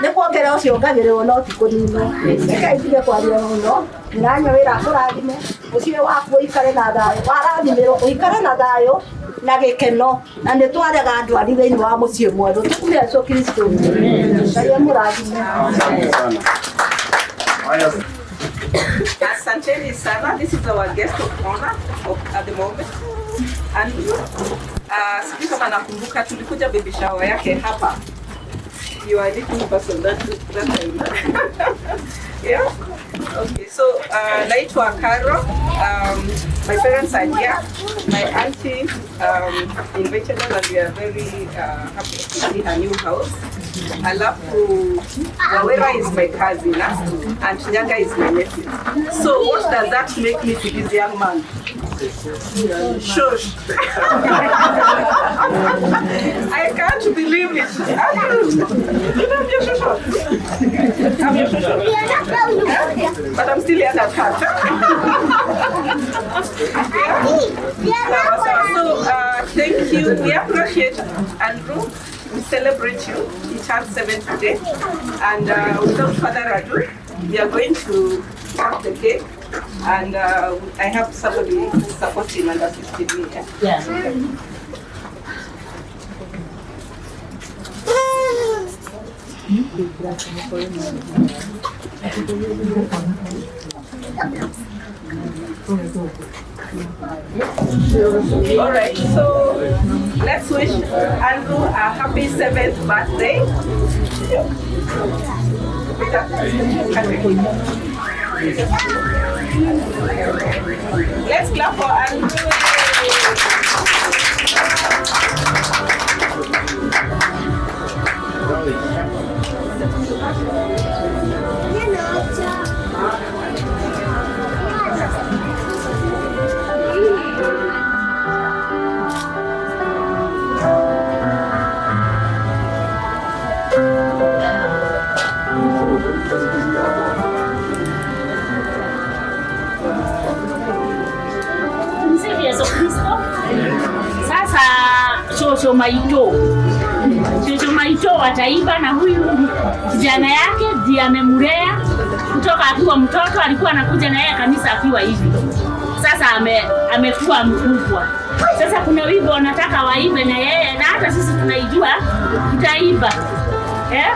Speaker 11: Nĩ kuongerera ũciongagĩrĩrwo no ti kũninwo. Rekei ndige kwaria mũno. Nyina Nyawĩra akũrathime, mũciĩ waku ũikare na thayũ, warathimĩrwo ũikare na thayũ na gĩkeno, na nĩ twarega ndwari thĩinĩ wa mũciĩ mwerũ. Tũkumia Yesu Kristo. Ngai amũrathime.
Speaker 4: Asante sana. Haya.
Speaker 7: Asanteni sana. This is our guest of honor at the moment. Andrew, sijui kama nakumbuka tulikuja baby shower yake hapa. You are a little person that time. Yeah. Okay, so naitwa Caro. My parents are here. My auntie invited us and we are very happy to see her new house. Alafu Wawera is my cousin and Nyaga is my nephew. So what does that make me to this young man? Shush. I can't believe it. You know, I'm your shosho. I'm your shosho. But I'm still young at heart. Yeah. So thank you. We appreciate Andrew. We celebrate you. He turned 7 today. And without further ado, we are going to cut the cake. And I have somebody supporting and assisting me. Yeah. All right, so let's wish Andrew a happy 7th birthday. Let's clap for Andrew.
Speaker 12: Tumsifu Yesu Kristo. Sasa shosho maito wataiba na huyu kijana yake ndiye amemlea kutoka akiwa mtoto, alikuwa anakuja na yeye kanisa akiwa hivi. Sasa amekuwa mkubwa. Sasa kuna wimbo wanataka waimbe na yeye, na hata sisi tunaijua tutaimba. Eh?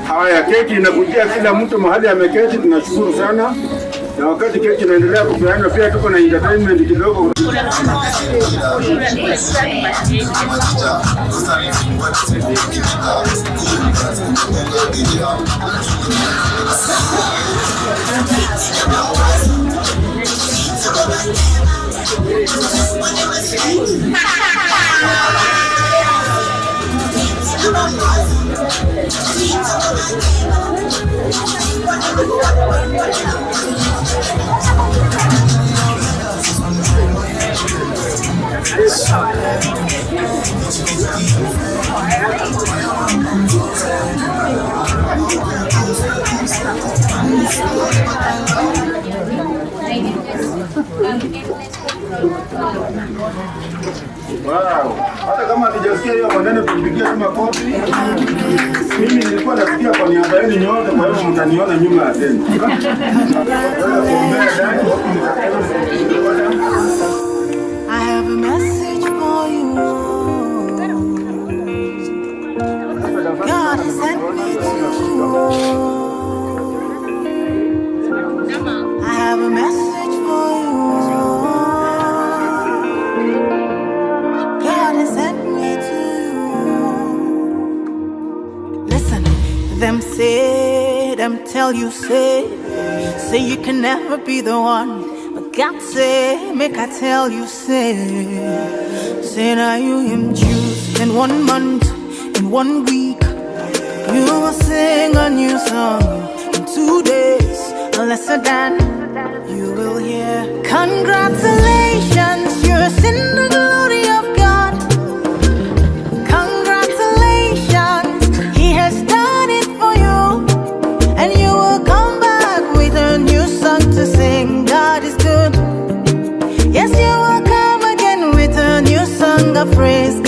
Speaker 4: Haya, keki inakujia kila mtu mahali ameketi, tunashukuru sana. Na wakati keki inaendelea kupeanwa, pia tuko na entertainment kidogo. Wow. Hata kama hatujasikia hiyo maneno tupigie tu makofi. Mimi nilikuwa nasikia kwa niaba yenu nyote, kwa hivyo mtaniona nyuma ya tena.
Speaker 13: I have a message for you. God has sent me to you. I have a message for you. God has sent me to you. Listen, them say, them tell you, say, say you can never be the one. But God say, make I tell you, say, say now you him choose. In 1 month, in 1 week, you will sing a new song. In 2 days, or lesser than, you will hear. Congratulations, you're in the glory of God. Congratulations, He has done it for you. And you will come back with a new song to sing. God is good. Yes, you will come again with a new song of praise.